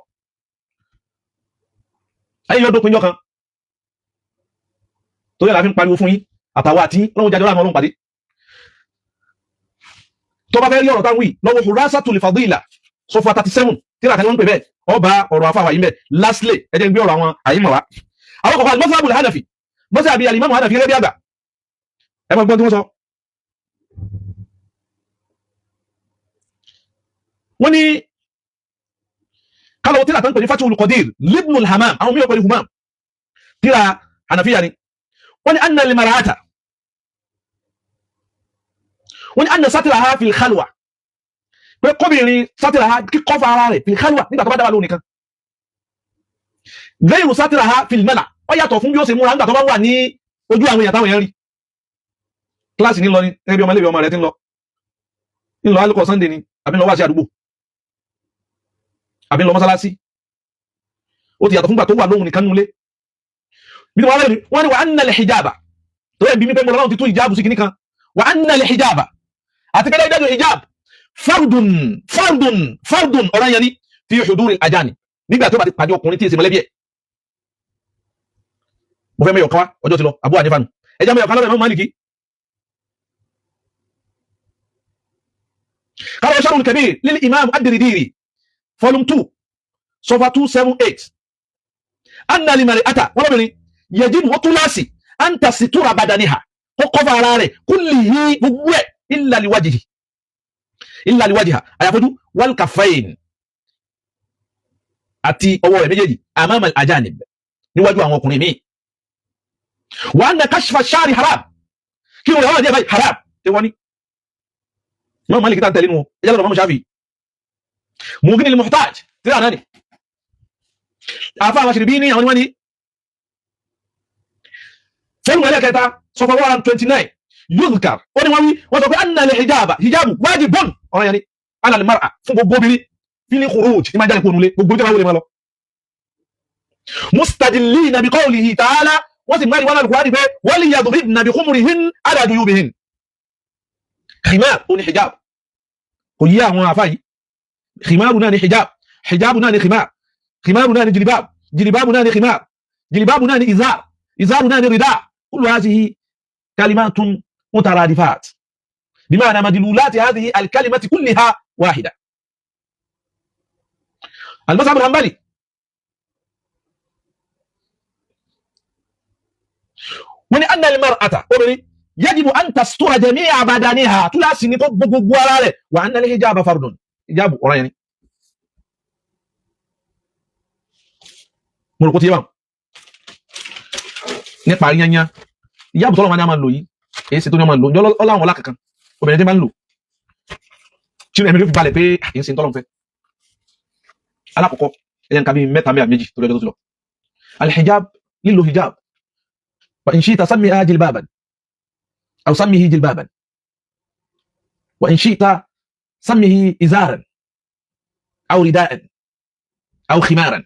Ayé yóò dópin jọ kan torí àlàáfíà ń pariwo fún yín àtàwọn àti Ọlọ́run jáde ọlọ́run pàdé. Tó bá fẹ́ rí ọ̀rọ̀ táwọn yìí lọ́wọ́ Hurasatul Fadila sọfà 37 tíra kan ní wọ́n ń pè bẹ́ẹ̀, ọba ọ̀rọ̀ afáwà yìí bẹ́ẹ̀. Lastly, ẹ jẹ́ ń gbé ọ̀rọ̀ àwọn àyímọ̀ wá. Àwọn kọ̀ọ̀kan al-mazhabul Hanafi, mazhabi al-Imam Hanafi gẹ́gẹ́ bí àgbà, ẹ máa gbọ́n tí wọ́n sọ. Wọ́n ní kálọ̀ tíra tó ń pè ní Fathul Qadir libnul Hamam, àwọn mìíràn pẹ̀lú Humam, tíra Hanafiya ni. Wọ́n ní anna al-mar'ata, wọ́n ní anna satraha fil khalwa, pé kóbìnrin satraha kíkọ́ fa ara rẹ̀ fil khalwa nígbà tó bá dáwà lóhùn nìkan, ghayru satraha fil mala, ó yàtọ̀ fún bí ó ṣe múra nígbà tó bá wà ní ojú àwọn èèyàn táwọn èèyàn rí. Kíláàsì ní lọ ní ẹbí ọmọ iléèwé ọmọ rẹ ti ń lọ ń lọ alukọ Sunday ni, àbí ń lọ wá sí àdúgbò, àbí ń lọ mọ́sálásí, ó ti yàtọ̀ fúngbà tó wà lóhùn nìkan nulẹ̀. Bí wọ́n ní wọ́n ní wa anna al-hijaba, tó yẹ bí mi pé mo lọ́wọ́ ti tún hijabu sí kìíní kan, wa anna al-hijaba, àti pé dájú hijab fardun fardun fardun, ọ̀rọ̀ yẹn ni fi huduri al-ajani, nígbà tó bá ti pàdé ọkùnrin tí èsì mọ̀lẹ́bí ẹ̀. Mo fẹ́ mẹ́yọ̀ kan wá, ọjọ́ ti lọ. Abu Hanifa nù, ẹjẹ́ mẹ́yọ̀ kan lọ́dọ̀ Imam Maliki. Kálọ̀ Sharhul Kabir lil Imam ad-Dirdiri volume 2 sọfà 278, anna limar'ata, wọ́n lọ́bìnrin yajibu wọ́n tún láàsì an tasitura badaniha, kó kọ́fà ara rẹ̀ kullihi gbogbo ẹ̀ illa liwajhihi, illa liwajhiha, àyàfojú, wal kaffayn, àti ọwọ́ rẹ̀ méjèèjì, amama al-ajanib, níwájú àwọn ọkùnrin míì. Wa anna kashfa shari haram, kí wọ́n yà wọ́n báyìí haram tí wọ́n ní Imam Malik tá ń tẹ̀lé nu ẹjẹ́ lọ́dọ̀ Imam Shafi. Mughni al-Muhtaj tí náà ní àfa àwọn àṣírí bí ní àwọn ni wọ́n ní fẹ́lú ẹlẹ́kẹta sọfọ 129 yudhkar, ó ní wọ́n wí, wọ́n sọ pé anna al-hijaba, hijabu wajibun, ọ̀rọ̀ yẹn ni ala al-mar'a, fún gbogbo obìnrin fil khuruj, ní máa jáde kó nulẹ̀ gbogbo ìjọba wọlé máa lọ. Mustajillina bi qawlihi ta'ala, wọ́n sì mẹ́rin wọn lálùkù pé waliyadribna bi khumurihin ala juyubihin. Khimar ó ní hijab, kò yí àwọn àfa yìí, khimaru náà ní hijab, hijabu náà ní khimar, khimaru náà ní jilibab, jilibabu náà ní khimar, jilibabu náà ní izar, izaru náà ní rida, kullu hadhihi kalimatun mutaradifat bima'na madlulati hadhihi alkalimati kulliha wahida. Al-mazhab al-hanbali Wọ́n ní anna al-mar'ata, obìnrin, yajibu an tastura jami'a badaniha, túláàsì ní kó gbogbo ara rẹ̀, wa anna al-hijaba fardun, hijabu ọ̀rọ̀ yẹn ni. Mo rò kó ti yé wa nípa yányá hijabu tọ́lọ́ wọn ni a máa lò yìí, èyí sì tó ní ọmọ lò ní ọláwọn ọlá kankan. Obìnrin tí máa ń lò tí ẹ̀mí ló fi balẹ̀ pé àyè ń ṣe tọ́lọ́ fẹ́. Alákọ̀ọ́kọ́, ẹ̀yẹ nǹkan bíi mẹ́ta mẹ́ta méjì torí ọjọ́ tó ti lọ. Alhijab, lílo hijab, wa in shi'ta sammiha jilbaban aw sammihi jilbaban, wa in shi'ta sammihi izaran aw ridaan aw khimaran.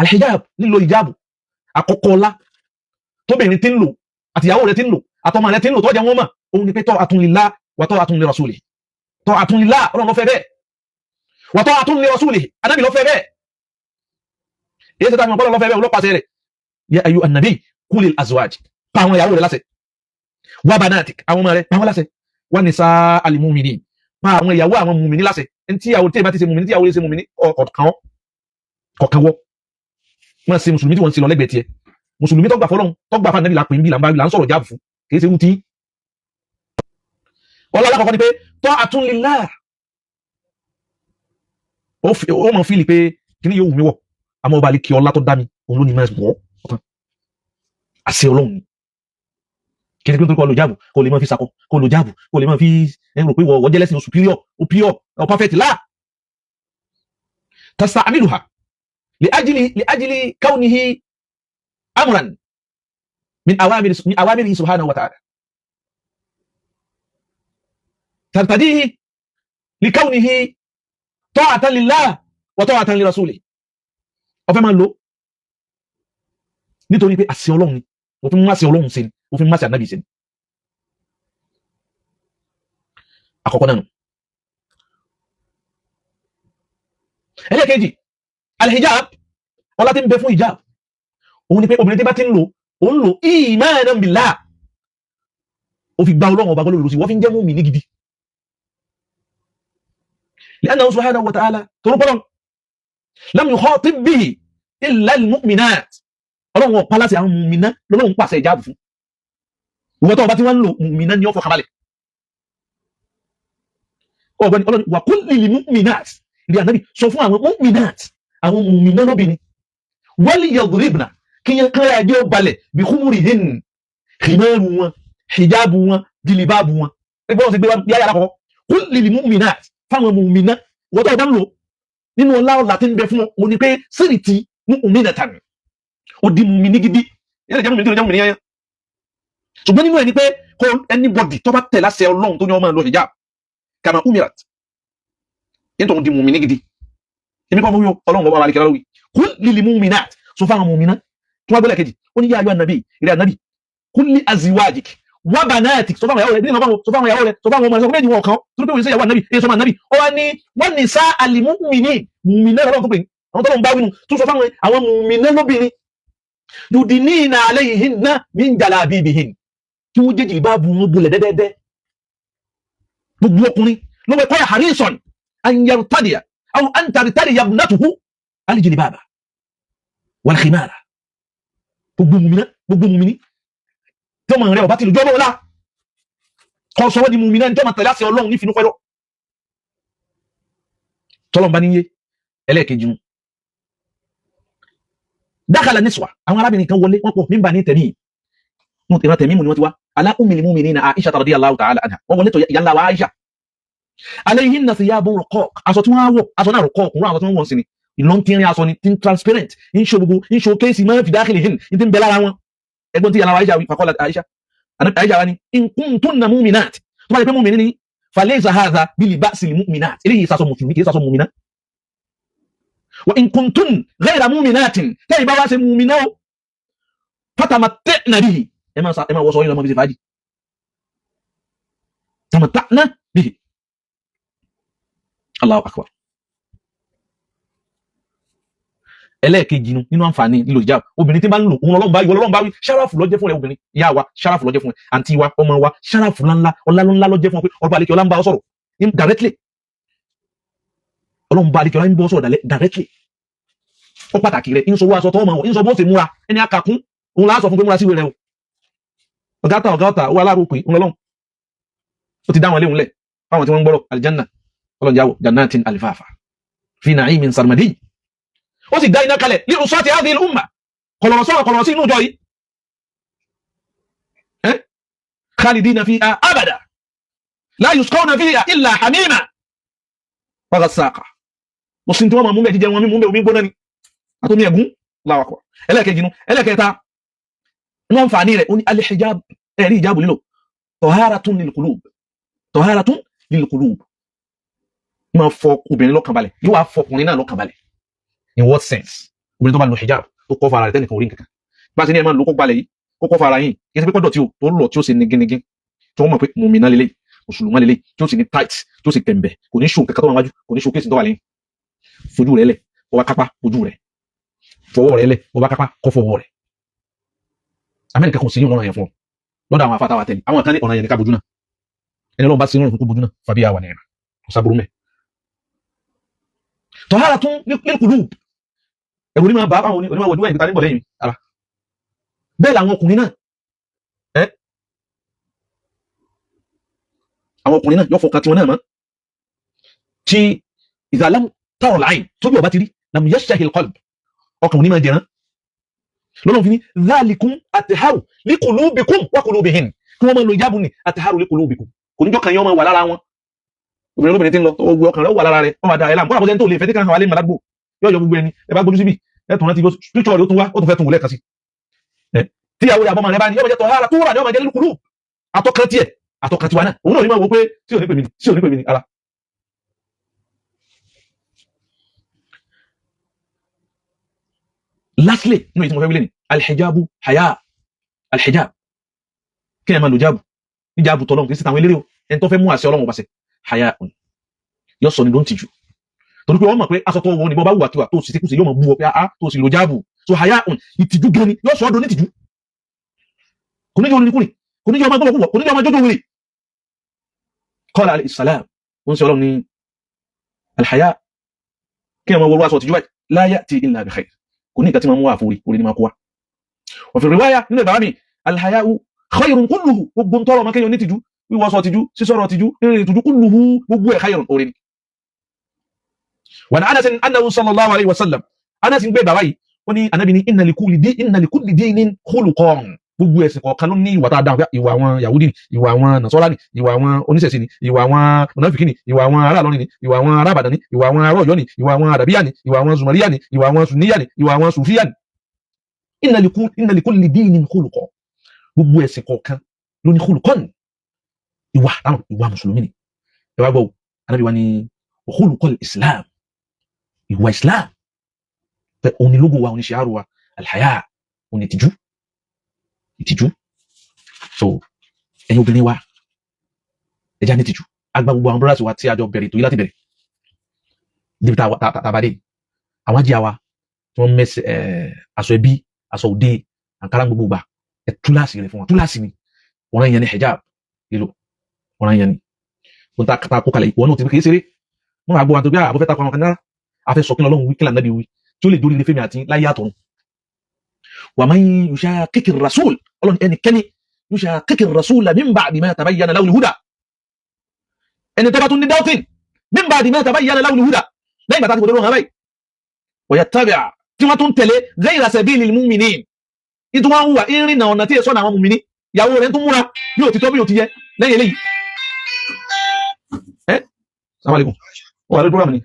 Alhijab, lílo hijab, àkọ́kọ́ ọlá tóbìnrin tí ń lò, àtìyàwó rẹ̀ tí ń lò, àtọmọ rẹ̀ tí ń lò, tọ́jà wọn mọ̀, òun ni pé ta'atun lillah wa ta'atun li rasulih. Ta'atun lillah, Ọlọ́run ló fẹ́ bẹ́ẹ̀, wa ta'atun li rasulih, Ànábì ló fẹ́ bẹ́ẹ̀. Èyí ṣe táwọn ọlọ́run ló fẹ́ bẹ́ẹ̀, olópàṣẹ rẹ̀, ya ayyuhan nabi kulil azwaj, pa àwọn ìyàwó rẹ̀ láṣẹ, wa banatik, àwọn ọmọ rẹ̀, pa wọ́n láṣẹ, wa nisa'al mu'minin, pa àwọn ìyàwó àwọn mùmìnì láṣẹ. Ẹni tí ìyàwó tí ìbá ti ṣe mùmìnì, tí ìyàwó rẹ̀ ṣe mùmìnì, ọ̀kan wọ́ wọ́n ṣe mùsùlùmí tí wọ́n ń ṣe lọ lẹ́gbẹ̀ẹ́ tiẹ̀. Mùsùlùmí tó gbà fọlọ́run, tó gbà fún Ànábì, là pè ń bí, là ń bá, là ń sọ̀rọ̀ jáàbù fún, kì í ṣe wútí. Ọlọ́ alákọ̀ọ́kọ́ ni pé ta'atun lillah, ó mọ̀ fíìlì pé kí ni yóò wù mí wọ̀, àmọ́ ọba àlekí ọlá tó dá mi, òun ló ní máa wọ̀ ọ̀tán, àṣẹ Ọlọ́run ni. Kí ni pé nítorí kó lo jáàbù kó lè máa fi sakọ, kó lo jáàbù kó lè máa fi ẹ rò pé wọ́n jẹ́ lẹ́sìn superior, ó pure, ó perfect la tasta'miluha li ajli kawnihi amran min awamirihi subhanahu wa ta'ala, tartadihi li kawnihi ta'atan lillah wa ta'atan li rasulih. Ó fẹ́ máa lò nítorí pé àṣẹ Ọlọ́run ni, òfin má ṣe Ọlọ́run ṣe ni, òfin má ṣe Ànábì ṣe ni. Àkọ́kọ́ náà nù. Ẹlẹ́ẹ̀kejì, alhijab, ọlá tí ń bẹ fún hijab, òun ni pé obìnrin tí bá ti ń lò, òun lò imanan billah, ó fi gba Ọlọ́run ọba gbọ́dọ̀ lòsì, wọ́n fi ń jẹ́ mùmínì gidi. Li'annahu subhanahu wa ta'ala, torúkọ́lọ́n lam yukhatib bihi illa al-mu'minat, Ọlọ́run ọ̀pá láti àwọn mùmínà lọ́lọ́run pàṣẹ ìjáàbù fún. Ìwọ́n tó ọba tí wọ́n ń lò, mùmínà ni ó fọkànbalẹ̀. Ọ̀gbẹ́ni, Ọlọ́run wa qul lil mu'minat, ìdí Ànábì sọ fún àwọn mu'minat, àwọn mùmínà lóbìnrin, wal yadribna, kí yẹn kára ẹjọ́ balẹ̀, bi khumurihin, khimaru wọn, hijabu wọn, jilibabu wọn. Ẹgbẹ́ wọn ti gbé yáyà lákọ̀ọ́, qul lil mu'minat, fáwọn mùmínà. Wọ́n tó ọba ń lò, nínú ọlá ọlá tí ń bẹ fún wọn ni pé sírìtì mu'minatan, ó di mùmíní gidi. Yẹ́nì jẹ́ mùmíní tó lè jẹ́ mùmíní yẹn, ṣùgbọ́n nínú ẹ̀ ni pé kó anybody tó bá tẹ̀ láṣẹ Ọlọ́run tó ní ọmọ lọ hijab kama umirat, yẹn tó ń di mùmíní gidi. Èmi kọ́ fún yóò Ọlọ́run ọba àlekèrè lórí kul lil mu'minat, sọ fáwọn mùmínà. Tó wá gbọ́lẹ̀ kejì, ó ní yá ayọ́ ànàbì, ìrẹ́ ànàbì, kul li azwajik wa banatik, sọ fáwọn ìyàwó rẹ̀, bí sọ fáwọn ìyàwó rẹ̀, sọ fáwọn ọmọ rẹ̀, sọ fún méjì wọn kan tó ní pé wọ́n ṣe ìyàwó ànàbì, èyí sọ ànàbì. Ó wá ní wọ́n ní sá al-mu'minin, mùmínà Ọlọ́run tó pè ní àwọn tọ́lọ́run bá wínú, tó sọ fáwọn àwọn mùmínà lóbìnrin, yudinina alayhinna min jalabibihin, kí wọ́n jẹ́jì bá bu wọn bulẹ̀ dẹ́dẹ́dẹ́. Gbogbo ọkùnrin ló wẹ́ kọ́yà harrison an yartadiya aw an tartadiya ibnatuhu al-jilbaba wal khimara. Gbogbo mùmínà, gbogbo mùmíní tí ọmọ rẹ ọba ti lójú ọmọ ọlá kọ́ sọ wọ́n di mùmínà ní tí ọmọ tẹ̀lé àṣẹ Ọlọ́run ní finú pẹ́rọ tọ́lọ́mbá níyé. Ẹlẹ́ẹ̀kejì nu dákàlà níswà, àwọn arábìnrin kan wọlé, wọ́n pọ̀ mímbà ní tẹ̀mí nù tẹ̀mí tẹ̀mí mu ni wọ́n ti wá, ala ummil mu'minina Aisha radiyallahu ta'ala anha, wọ́n wọlé tó yàrá wa Aisha. Alayhinna thiyabun ruqaq, aṣọ tí wọ́n á wọ̀, aṣọ náà ruqaq, kúrò àwọn tí wọ́n wọ̀ sí ni ìlọ́ntìrín aṣọ ni tí ń transparent, ń ṣe gbogbo ń ṣe kéésì máa fi dakhilihin ní ti ń bẹ lára wọn. Ẹgbọ́n tí yàrá wa Aisha wí, faqala Aisha, Aisha wa ni in kuntunna mu'minat, tó bá yẹ pé mu'minin ni, falaysa hadha bilibasil mu'minat, eléyìí sasọ mùsùlùmí, kì í sasọ mu'mina. Wa in kuntun ghayra mu'minatin, tẹ́yìn bá wá ṣe mu'mina o, fatamatta'na bihi, ẹ máa wọ́sọ yín lọ́mọ bí ṣe fàájì, tamatta'na bihi. Allahu akbar. Ẹlẹ́ẹ̀kejì nu nínú àǹfààní lílo hijab, obìnrin tí bá ń lò, òun Ọlọ́run bá wí, Ọlọ́run bá wí, ṣáráfù ló jẹ́ fún rẹ obìnrin, ìyá wa, ṣáráfù ló jẹ́ fún rẹ, àǹtí wa, ọmọ wa, ṣáráfù ńláńlá, ọlá ńlá ló jẹ́ fún ọ pé ọba àlekè ọlá ń bá ọ sọ̀rọ̀ directly. Ọlọ́run bá àlekè ọlá ń bá ọ sọ̀rọ̀ directly. Ó pàtàkì rẹ, ń sọ owó aṣọ tó ọmọ wọ̀, ń sọ bó ṣe múra, ẹni akakún òun láà sọ fún pé múra síwèé rẹ o. Ọ̀gá ta ọ̀gá ọ̀tà owó aláàrú pé ńlọlọ́run ó ti dá wọn léhùn lẹ̀ fáwọn tí wọ́n ń gbọ́rọ̀ aljanna. Ọlọ́njáwó jannatin alifafa fi na'imin sarmadi. Ó sì dá iná kalẹ̀ li usati hadhihi al-umma, kọlọ̀rọ̀ sọ̀rọ̀ kọlọ̀rọ̀ sí inú ìjọ yìí, khalidina fiha abada la yusqawna fiha illa hamima wa ghassaqa. Mùsùlùmí tí wọ́n máa mú bẹ́ẹ̀, jíjẹ wọn mímú bẹ́ẹ̀, omi gbóná ni àtomi ẹ̀gún. Allahu akbar. Ẹlẹ́ẹ̀kejì nu. Ẹlẹ́ẹ̀kẹta inú àǹfààní rẹ̀ ó ní al-hijab, ẹ̀rí ìjábù lílò, taharatun lil qulub, taharatun lil qulub, máa fọ obìnrin lọ́kàn balẹ̀, yóò wá fọ ọkùnrin náà lọ́kàn balẹ̀. In what sense? Obìnrin tó bá lo hijab tó kọ́ fara rẹ̀, tẹ́nìkan orí nǹkan bá a ti ní ẹ máa lo kó balẹ̀ yìí, kó kọ́ fara yìí, kí ẹ ti pé kọ́dọ̀ tí o tó lọ tí ó ṣe nigínigín, tí wọ́n mọ̀ pé mùmínà lélẹ̀, mùsùlùmá lélẹ̀, tí ó sì ní tight, tí ó sì tẹ̀m̀bẹ̀, kò ní ṣó kankan tó wà wájú, kò ní ṣó kéésì tó wà lẹ́yìn. Fojú rẹ̀ lẹ̀, ó bá kápá ojú rẹ̀, fọwọ́ rẹ̀ lẹ̀, ó bá kápá kọ́ fọwọ́ rẹ̀. Amẹ́ríkà kò sí yóò lọ́rọ̀ yẹn fún ọ lọ́dọ̀ àwọn afátáwà tẹ̀lé. Àwọn kan ní ọ̀nà yẹn ní ká bójú náà. Ẹni ọlọ́run bá sí rọrùn fún kó bójú náà, fàbí àwà nìyẹn, kò sábúrú mẹ́. Taharatun lil qulub, ẹ̀rù onímọ̀ bá àwọn onímọ̀ wọ̀jú wẹ̀yìn níta níbọ̀ lẹ́yìn ara. Bẹ́ẹ̀ làwọn ọkùnrin náà, ẹ́ àwọn ọkùnrin náà yóò fọkàn tiwọn náà mọ́ tí idha lam tara al-ayn, tóbi ọba ti rí, lam yashtahi al-qalb, ọkàn onímọ̀ jẹran. Lọ́nà fi ní dhalikum atharu li qulubikum wa qulubihin, kí wọ́n máa lo ìjábù ní atharu li qulubikum, kò ní jọ́kàn yẹn máa wà lára wọn. Obìnrin olóbìnrin tí ń lọ tó gbogbo ọkàn rẹ̀ wà lára rẹ̀, wọ́n máa da ẹ̀ láàmú. Kọ́nà bó ṣe ń tó lè fẹ́ tí kan hàn wá lé màlágbò yóò yọ gbogbo ẹni ẹ bá gbójú síbì, ẹ tún rántí píkṣọ̀ rẹ̀, ó tún wá, ó tún fẹ́ tún wò lẹ́ẹ̀kan sí. Tíyàwó rẹ̀ àbọ̀mọ̀ rẹ̀ bá ní yóò jẹ́ tọ̀hárà tó wà ní ọmọ jẹ́ lúkúlù àtọkàn tiẹ̀ àtọkàn tiwa náà, òun náà ní máa wo pé tí ò ní pè mí ni, tí ò ní pè mí ni ara. Lastly, nínú èyí tí mo fẹ́ wílé ni alhijabu haya. Alhijab, kí ẹ máa lo jáàbù ní jáàbù tọ́lọ́run, kì í sí tàwọn eléré o. Ẹni tó fẹ́ mú àṣẹ Ọlọ́run pàṣẹ haya yóò sọ ní ló ń tìjú, torí pé wọ́n mọ̀ pé aṣọ tó wọ̀ ní bọ́ bá wùwà kíwà tó sì síkú sí, yóò mọ̀ bú ọ pé a tó sì lo jáàbù. So haya ìtìjú gan ni, yóò sọ ọ́ ní tìjú. Kò ní jẹ́ oníkùnrin, kò ní jẹ́ ọmọ gbọ́mọkúwọ̀, kò ní jẹ́ ọmọ jójó wèrè. Qala alayhi salam, ó ń sọ Ọlọ́run ní alhaya, kí ẹ máa wọlé aṣọ tìjú báyìí, la ya'ti illa bi khair, kò ní nǹkan tí máa mú wá àforí orí ni máa kó wa. Wa fi riwaya, nínú ìbára mi, alhaya'u khayrun kulluhu, gbogbo ntọ́rọ̀ ọmọ kéèyàn ní tìjú, wíwọ́ sọ tìjú, sísọ̀rọ̀ tìjú, rírìn tìjú, kulluhu, gbogbo ẹ̀ khayrun, orí ni. Wa an Anas annahu sallallahu alayhi wa sallam, Anas ń gbé bàbá yìí, ó ní anabi ní inna likulli dinin khuluqan, gbogbo ẹ̀sìn kọ̀ọ̀kan ló ní ìwà tá a dáhùn. Ìwà àwọn Yahudi ni, ìwà àwọn Nasara ni, ìwà àwọn oníṣẹ̀ṣe ni, ìwà àwọn mùnáfíkí ni, ìwà àwọn ará Ìlọrin ni, ìwà àwọn ará Ìbàdàn ni, ìwà àwọn ará Ọ̀yọ́ ni, ìwà àwọn Àdàbíyà ni, ìwà àwọn Zùmọ̀ríyà ni, ìwà àwọn Sùníyà ni, ìwà àwọn Sùfíyà ni. Inna likulli dinin khuluqan, gbogbo ẹ̀sìn kọ̀ọ̀kan ló ní khuluqan, ìwà táwọn ìwà mùsùlùmí ni. Ẹ wá gbọ́, Ànábì wa ní khuluqul Islam, ìwà Islam òní lógo wa, òní ṣìárù wa, alhaya, òní ìtìjú, ìtìjú. So ẹ̀yin obìnrin wa, ẹja ní ìtìjú. Agba gbogbo àwọn brothers wa tí a jọ bẹ̀rẹ̀ ètò yìí láti bẹ̀rẹ̀ níbi tá a bá dé, àwọn ajíya wa tí wọ́n mẹ́sẹ̀ aṣọ ẹbí, aṣọ òde, àǹkárá, gbogbo gbà ẹ túláàsì rẹ̀ fún wọn. Túláàsì ni ọ̀ràn yẹn ní hijab lílò, ọ̀ràn yẹn ni wọn ta kó kalẹ̀. Ìwọ náà ti fi kìí ṣeré wọn máa gbọ́ wọn tó bí àbọ̀fẹ́ ta kọ́ àwọn kan náà. A fẹ́ sọ kí Ọlọ́run wí, kí lànà bí wí, tí ó lè dórí ilé fẹ́mi àti láyé àtọ̀run. Wa man yushaqiqi rasul, Ọlọ́run ẹnikẹ́ni, yushaqiqi rasula min ba'di ma tabayyana lahul huda, ẹni tó bá tún ní doubting, min ba'di ma tabayyana lahul huda, lẹ́yìn bàtà ti kò tó lóhùn abáyé, wa yattabi' tí wọ́n tún tẹ̀lé ghayra sabilil mu'minin, ìtú wọn hùwà ìrìnà ọ̀nà tí èso àwọn mùmíní, ìyàwó rẹ̀ tún múra bí ò ti tọ́, bí ò ti yẹ lẹ́yìn eléyìí. Ẹ salaam alaikum, ó wà lórí program ni.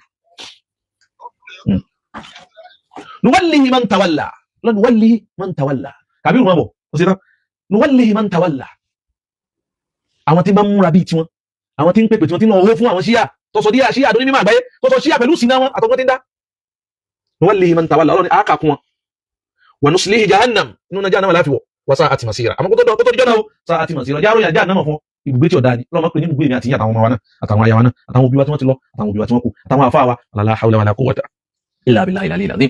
Nuwallihi man tawalla, nuwallihi man tawalla, kàbí ìrùn àbọ̀ ó sì tán, nuwallihi man tawalla, àwọn tí bá ń múra bíi tiwọn, àwọn tí ń pèpè tí wọ́n ti ń lọ owó fún àwọn ṣíà tó sọ díà ṣíà àdóní mímọ́ àgbáyé, tó sọ ṣíà pẹ̀lú sinna wọn àtọgbọ́n tí ń dá, nuwallihi man tawalla, Ọlọ́ni àákà kún wọn, wa nuslihi jahannam, inú náà jahannam láfi wọ̀, wa sa'at masira. Àmọ́ kótó kótó díjọ́ náà o, sa'at masira, járó yà jahannam fún ibùgbé tí ọ̀dà ni. Ọlọ́mọ pé ní ibùgbé mi àti yín àtàwọn ọmọ wa náà, àtàwọn aya wa náà, àtàwọn òbí wa tí wọ́n ti lọ, àtàwọn òbí wa tí wọ́n kú, àtàwọn àfáà wa. La hawla wala quwwata illa billahi al-aliyyil azim.